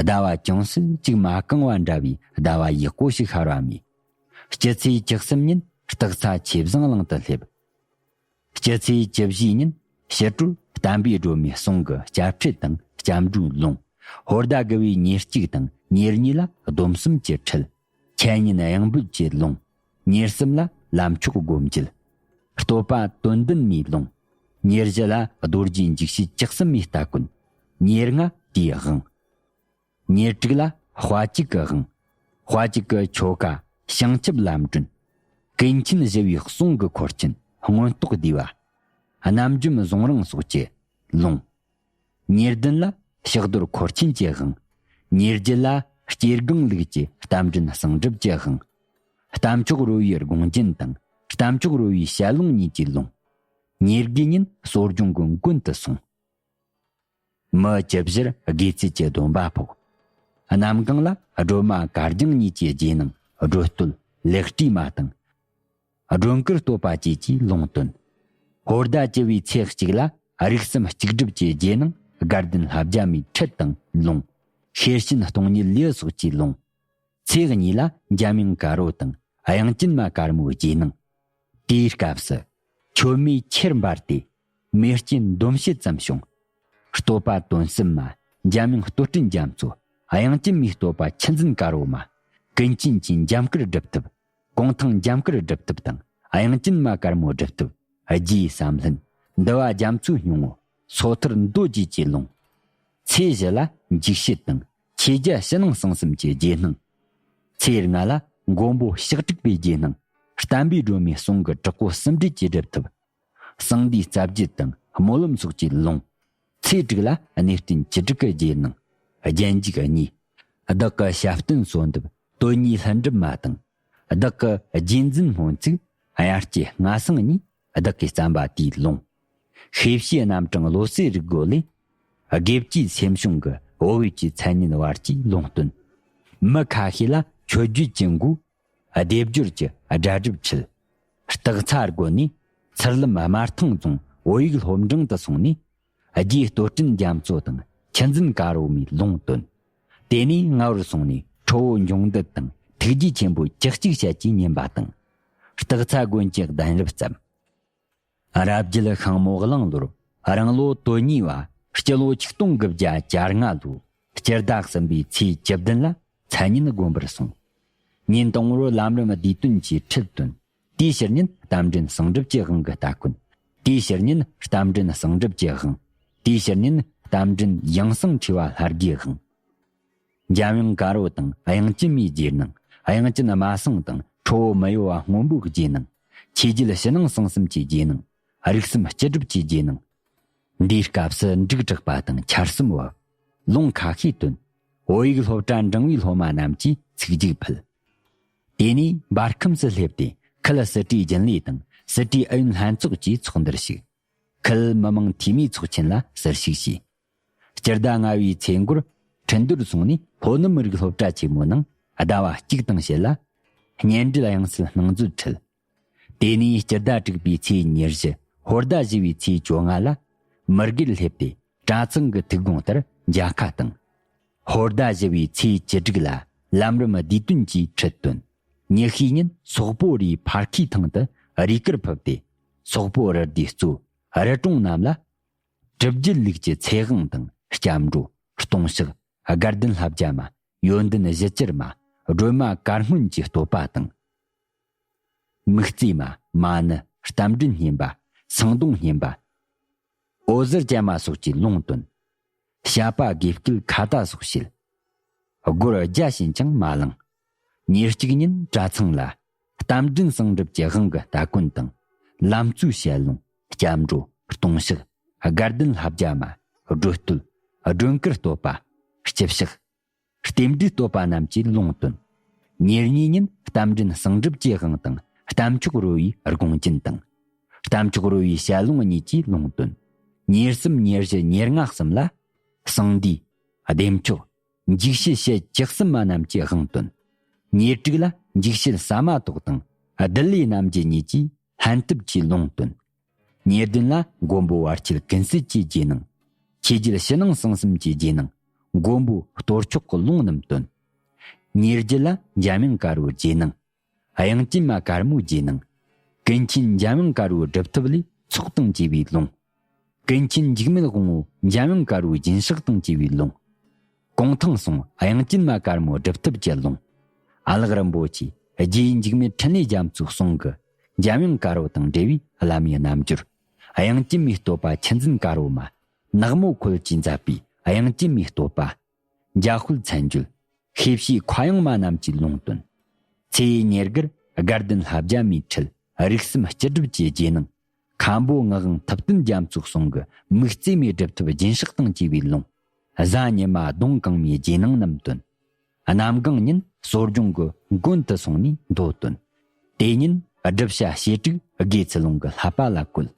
ཟླ་བ་ཅུང་ཟད་ཅིག་མ་གང་བ་འདྲ་བའི་ཟླ་བ་ཡག་པོ་ཞིག་ཤར་བ་རྨིས། སྤྱི་ཚེས་བཅུ་གསུམ་ཉིན་སྟག་ཚ་ཆོས་བཟང་གླིང་དུ་སླེབས། སྤྱི་ཚེས་བཅུ་བཞི་ཉིན་ཕྱི་དྲོར་བསྟན་པའི་སྒྲོན་མེའི་གསུང་གི་སྐྱབས་ཁྲིད་དང་སྐྱབས་འགྲོའི་ལུང་། ཧོར་ཟླ་དགུ་བའི་ཉེར་གཅིག་དང་ཉེར་གཉིས་ལ་སྡོམ་གསུམ་གྱི་ཁྲིད། ཁྱད་ཉིན་གཡང་འབོད་ཀྱི་ལུང་། ཉེར་གསུམ་ལ་ལམ་མཆོག་སྒོམ་རྒྱུད། བསྟོད་པ་དོན་ལྡན་མའི་ལུང་། ཉེར་བཞི་ལ་རྡོ་རྗེ་འཇིགས་བྱེད་བཅུ་གསུམ་མའི་སྟ་གོན། ཉེར་ལྔ་དེའི་དབང་། ཉེར་དྲུག་ལ་དཔལ་གྱི་དབང་། དཔལ་གྱི་ཆོ་ག་བྱང་ཆུབ་ལམ་སྒྲོན། ཀུན་མཁྱེན་ཞི་བའི་གསུང་གི་འཁོར་ཆེན་མངོན་རྟོགས་བསྡུས་པ། རྣམ་འཇོམས་གཟུང་རིང་སོགས་ཀྱི་ལུང་། ཉེར་བདུན་ལ་ཕྱག་རྡོར་འཁོར་ཆེན་གྱི་དབང་། ཉེར་བརྒྱད་ལ་སྐྱེ་སྒང་ལུགས་ཀྱི་རྟ་མགྲིན་གསང་སྒྲུབ་ཀྱི་དབང་། རྟ་མཆོག་རོལ་བའི་དགོངས་རྒྱན་དང་རྟ་མཆོག་རོལ་བའི་ཞལ་ལུང་གཉིས་ཀྱི་ལུང་། ཉེར་དགུ་ཉིན་གསོ་སྦྱོང་གི་མགོན་དུ་སོང་། མི་བཅུ་བཞིར་དགེ་ཚུལ་གྱི་སྡོམ་པ་ཕོག། གནམ་གང་ལ་སྒྲོལ་མ་དཀར་ལྗང་གཉིས་ཀྱི་རྗེས་གནང་སྒྲོལ་བསྟོད་ལེགས་བྲིས་མ་དང་། སྒྲོལ་དཀར་བསྟོད་པ་བཅས་ཀྱི་ལུང་བཏོན། ཧོར་ཟླ་བཅུ་བའི་ཚེས་གཅིག་ལ་རིགས་གསུམ་གཅིག་སྒྲིལ་གྱི་རྗེས་གནང་དགའ་ལྡན་ལྷ་བརྒྱ་མའི་ཁྲིད་དང་ལུང་། ཤེར་ཕྱིན་སྟོང་ཉིད་ལེའུ་སོགས་ཀྱི་ལུང་། ཚེས་གཉིས་ལ་འཇམ་དབྱངས་དཀར་པོ་དང་དབྱངས་ཅན་མ་དཀར་མོའི་རྗེས་གནང་། དེའི་སྐབས་སུ་མཆོད་མེ་ཆེར་འབར་ཏེ་མེ་ལྕེ་འདོམ་བྱེད་ཙམ་བྱུང་། བསྟོད་པ་དོན་གསུམ་མ་འཇམ་དབྱངས་བསྟོད་སྤྲིན་རྒྱ་མཚོ། དབྱངས་ཅན་མའི་བསྟོད་པ་ཆུ་འཛིན་དཀར་པོ་མ། ཀུན་མཁྱེན་གྱི་འཇམ་དཀར་སྒྲུབ་ཐབས། གུང་ཐང་འཇམ་དཀར་སྒྲུབ་ཐབས་དང་དབྱངས་ཅན་མ་དཀར་མོ་སྒྲུབ་ཐབས། རྗེའི་བསམ་ལྷུན། འདུལ་བ་རྒྱ་མཚོའི་སྙིང་པོ། སོ་ཐར་མདོ་རྒྱུད་ཀྱི་ལུང་། ཚེས་བཞི་ལ་འཇིགས་བྱེད་དང་ཆོས་རྒྱལ་ཕྱི་ནང་གསང་གསུམ་གྱི་རྗེས་གནང་། ཚེས་ལྔ་ལ་མགོན་པོ་ཕྱག་དྲུག་པའི་རྗེས་གནང་། བསྟན་པའི་སྒྲོན་མེའི་གསུང་གི་དྲག་པོ་སུམ་སྒྲིལ་གྱི་སྒྲུབ་ཐབས། གསང་འདུས་རྩ་རྒྱུད་དང་སྨོན་ལམ་སོགས་ཀྱི་ལུང་། ཚེས་དྲུག་ལ་གནས་བརྟན་བཅུ་དྲུག་གི་རྗེས་གནང་། རྒྱན་འཇུག་གཉིས། བདག་གི་ཞབས་བརྟན་གསོལ་འདེབས་དོན་གཉིས་ལྷུན་གྲུབ་མ་དང་། བདག་གི་རྗེས་འཛིན་སྨོན་ཚིག་དབྱར་སྐྱེས་སྔ་སངས་གཉིས་བདག་གིས་བརྩམས་པ་དེའི་ལུང་། ཤེས་བྱའི་རྣམ་གྲངས་བློ་གསལ་རིག་སྒོ་ལས། དགེ་བཅུའི་སེམས་བྱུང་གི་འོ་བོད་ཀྱི་མཚན་ཉིད་བར་གྱི་ལུང་བསྟན། མི་ཁ་ཤས་ལ་མཆོད་བརྗོད་ཀྱི་མགོའི་སྡེབ་སྦྱོར་གྱི་སྒྲ་སྒྲུབ་ཁྲིད། སྟག་ཚ་དགོན་ནས་ཚུར་ལམ་སྨར་ཐང་རྫོང་བོད་ཡིག་སློབ་འབྲིང་དུ་སོང་ནས། རྗེ་བསྟོད་སྤྲིན་རྒྱ་མཚོ་དང་ཆུ་འཛིན་དཀར་པོ་མའི་ལུང་བཏོན། དེ་ནས་རྔ་བར་སོང་ནས་ཁྲོ་བོ་འབྱུང་ལྡན་དང་ཐུགས་རྗེ་ཆེན་པོ་བཅུ་གཅིག་ཞལ་གྱིས་བསྙེན་པ་དང་། སྟག་ཚ་དགོན་གྱི་གདན་རབས་བརྩམས། རབ་རྒྱལ་ཤིང་མོ་གླང་ལོར་རང་ལོ་དོན་གཉིས་པ་སྤྱི་ལོ་ཆིག་སྟོང་དགུ་བརྒྱ་གྱ་ལྔ་ལོའི་སྤྱི་ཟླ་གསུམ་པའི་ཚེས་བཅུ་བདུན་ལ་མཚན་ཉིད་དགོན་པར་སོང་། ཉིན་དང་པོར་ལམ་རིམ་བསྡུས་དོན་གྱི་ཁྲིད་བཏོན། དེའི་ཕྱི་ཉིན་རྟ་མགྲིན་གསང་སྒྲུབ་ཀྱི་དབང་གི་སྟ་གོན། དེའི་ཕྱི་ཉིན་རྟ་མགྲིན་གསང་སྒྲུབ་ཀྱི་དབང་། དེའི་ཕྱི་ཉིན་རྟ་མགྲིན་ཡང་གསང་ཁྲོས་པ་ལྷ་དགེའི་དབང་། འཇམ་དབྱངས་དཀར་པོ་དང་དབྱངས་ཅན་མའི་རྗེས་གནང་། དབྱངས་ཅན་སྨྲ་སེང་དང་ཁྲོ་བོ་མི་གཡོ་བ་སྔོན་པོའི་རྗེས་གནང་། ཆོས་རྒྱལ་ཕྱི་ནང་གསང་གསུམ་གྱི་རྗེས་གནང་། རིགས་གསུམ་སྤྱི་སྒྲུབ་ཀྱི་རྗེས་གནང་། འདིའི་སྐབས་སུ་འབྲུག་གྲགས་པ་དང་ཆར་གསུམ་བབས། ལུང་ཁ་ཤས་བཏོན། བོད་ཡིག་སློབ་གྲྭ་འབྲིང་བའི་སློབ་མ་རྣམས་ཀྱིས་ཚིག་རྒྱུགས་ཕུལ། དེ་ནས་འབར་ཁམས་སུ་སླེབས་ཏེ་ཁུལ་སྲིད་གྲོས་རྒྱུན་ལས་དང་སྲིད་གྲོས་ཨུ་ཡོན་ལྷན་ཚོགས་ཀྱི་ཚོགས་འདུར་ཞུགས། ཁུལ་མི་དམངས་འཐུས་མིའི་ཚོགས་ཆེན་ལ་ཟུར་ཞུགས་བྱས། སྤྱི་ཟླ་ལྔ་པའི་ཚེས་འགོར་ཁྲིན་ཏུར་སོང་ནས་ལྷོ་ནུབ་མི་རིགས་སློབ་གྲྭ་ཆེན་མོའི་ནང་ཟླ་བ་གཅིག་དང་ཕྱེད་ལ་སྙན་འགྲེལ་དབྱངས་གསལ་སྣང་མཛོད་ཁྲིད། དེ་ནས་སྤྱི་ཟླ་དྲུག་པའི་ཚེས་ཉེར་བཞི་ཧོར་ཟླ་བཞི་པའི་ཚེས་བཅོ་ལྔ་ལ་མི་སྒེར་སླེབས་ཏེ་གྲྭ་ཚང་གི་ཐུགས་དགོངས་ལྟར་མཇལ་ཁ་བཏང་། ཧོར་ཟླ་བཞི་པའི་ཚེས་བཅུ་དྲུག་ལ་ལམ་རིམ་བསྡུས་དོན་གྱི་ཁྲིད་བཏོན། ཉི་ཤུའི་ཉིན་སོག་པོ་རིའི་ཕར་ཁའི་ཐང་དུ་རུས་སྐར་ཕུབ་སྟེ། སོག་པོ་རུ་སྡེའི་གཙོས་རུ་གྲོང་རྣམས་ལ་གྲུབ་རྒྱུད་ལུགས་ཀྱི་ཚེ་དབང་དང་སྐྱབས་འགྲོ། ལྟུང་བཤགས། དགའ་ལྡན་ལྷ་བརྒྱ་མ། ཡོན་ཏན་གཞི་གྱུར་མ། སྒྲོལ་མ་གར་སྔོན་གྱི་བསྟོད་པ་དང་། མིག་རྩེ་མ། མ་ཎི། རྟ་མགྲིན་བསྙེན་པ། སེང་གདོང་བསྙེན་པ། འོད་ཟེར་ཅན་མ་སོགས་ཀྱི་ལུང་བཏོན། བཤད་པ་དགེ་སྐོས་ཁྭ་ཏ་སོགས་བཤད། སྒོར་བརྒྱ་བྱིན་ཅང་མ་བླངས། ཉེར་གཅིག་ཉིན་གྲྭ་ཚང་ལ་རྟ་མགྲིན་གསང་སྒྲུབ་ཀྱི་དབང་གི་སྟ་གོན་དང་། ལམ་གཙོའི་ཞལ་ལུང་། སྐྱབས་འགྲོ། ལྟུང་བཤགས། དགའ་ལྡན་ལྷ་བརྒྱ་མ། སྒྲོལ་བསྟོད། སྒྲོལ་དཀར་བསྟོད་པ། སྤྱི་ཕྱག་རྟེན་འབྲེལ་བསྟོད་པ་རྣམས་ཀྱིས་ལུང་སྟོན། ཉེར་གཉིས་ཉིན་རྟ་མགྲིན་གསང་སྒྲུབ་ཀྱི་དབང་དང་། རྟ་མཆོག་རོལ་བའི་དགོངས་རྒྱན་དང་། རྟ་མཆོག་རོལ་བའི་ཞལ་ལུང་གཉིས་ཀྱིས་ལུང་སྟོན། ཉེར་གསུམ་ཉེར་བཞི་ཉེར་ལྔ་གསུམ་ལ། གསང་འདུས། བདེ་མཆོག་འཇིགས་བྱེད་ཞལ་བཅུ་གསུམ་མ་རྣམས་ཀྱི་དབང་སྟོན། ཉེར་དྲུག་ལ་འཇིགས་བྱེད་ཟ་མ་ཏོག་དང་། བདུད་ལས་རྣམ་རྒྱལ་གཉིས་ཀྱིས་ལྷན་ཐབས་ཀྱི་ལུང་སྟོན། ཉེར་བདུན་ལ་མགོན་པོ་བར་ཆད་ཀུན་སེལ་གྱི་རྗེས་གནང་། ཆོས་རྒྱལ་ཕྱི་ནང་གསང་གསུམ་གྱི་རྗེས་གནང་། མགོན་པོ་གཏོར་ཆོག་གི་ལུང་རྣམས་སྟོན། ཉེར་བརྒྱད་ལ་འཇམ་དབྱངས་དཀར་པོའི་རྗེས་གནང་། དབྱངས་ཅན་མ་དཀར་མོའི་རྗེས་གནང་། ཀུན་མཁྱེན་འཇམ་དབྱངས་དཀར་པོའི་སྒྲུབ་ཐབས་ལས་ཚོགས་དང་བཅས་པའི་ལུང་། ཀུན་མཁྱེན་འཇིགས་མེད་དབང་པོ་འཇམ་དབྱངས་དཀར་པོའི་སྦྱིན་སྲེག་དང་བཅས་པའི་ལུང་། གུང་ཐང་སོང་དབྱངས་ཅན་མ་དཀར་མོའི་སྒྲུབ་ཐབས་ཀྱི་ལུང་། ཨ་ལགས་རིན་པོ་ཆེ་རྗེ་ཡི་འཇིགས་མེད་འཕྲིན་ལས་རྒྱ་མཚོའི་གསུང་གི་འཇམ་དབྱངས་དཀར་པོ་དང་འབྲེལ་བའི་བླ་མའི་རྣམ་འགྱུར། དབྱངས་ཅན་མའི་བསྟོད་པ་ཆུ་འཛིན་དཀར་པོ་མ། ནག་མོ་ཁོལ་གྱིས་མཛད་པའི་དབྱངས་ཅན་མའི་བསྟོད་པ། འཇའ་ཧུད་མཚན་བརྗོད། ཤེས་བྱའི་མཁའ་དབྱིངས་མ་རྣམས་ཀྱི་ལུང་སྟོན། ཚེས་ཉེར་དགུར་དགའ་ལྡན་ལྷ་བརྒྱ་མའི་ཁྲིད་རིགས་གསུམ་སྤྱི་སྒྲུབ་ཀྱི་རྗེས་གནང་། མཁན་པོ་ངག་དབང་ཐུབ་བསྟན་རྒྱ་མཚོའི་གསུང་གི་མིག་རྩེ་མའི་སྒྲུབ་ཐབས་སྦྱིན་སྲེག་དང་བཅས་པའི་ལུང་། གཟའ་ཉི་མ་གདོང་གང་མའི་རྗེས་གནང་རྣམས་སྟོན། གནམ་གང་ཉིན་གསོ་སྦྱོང་གི་མགོན་དུ་སོང་ནས་མདོ་བཏོན། དེ་ཉིན་སྒྲུབ་བྱ་བྱེ་བྲག་དགེ་ཚུལ་སློང་གི་བསླབ་པ་ལ་བཀོད།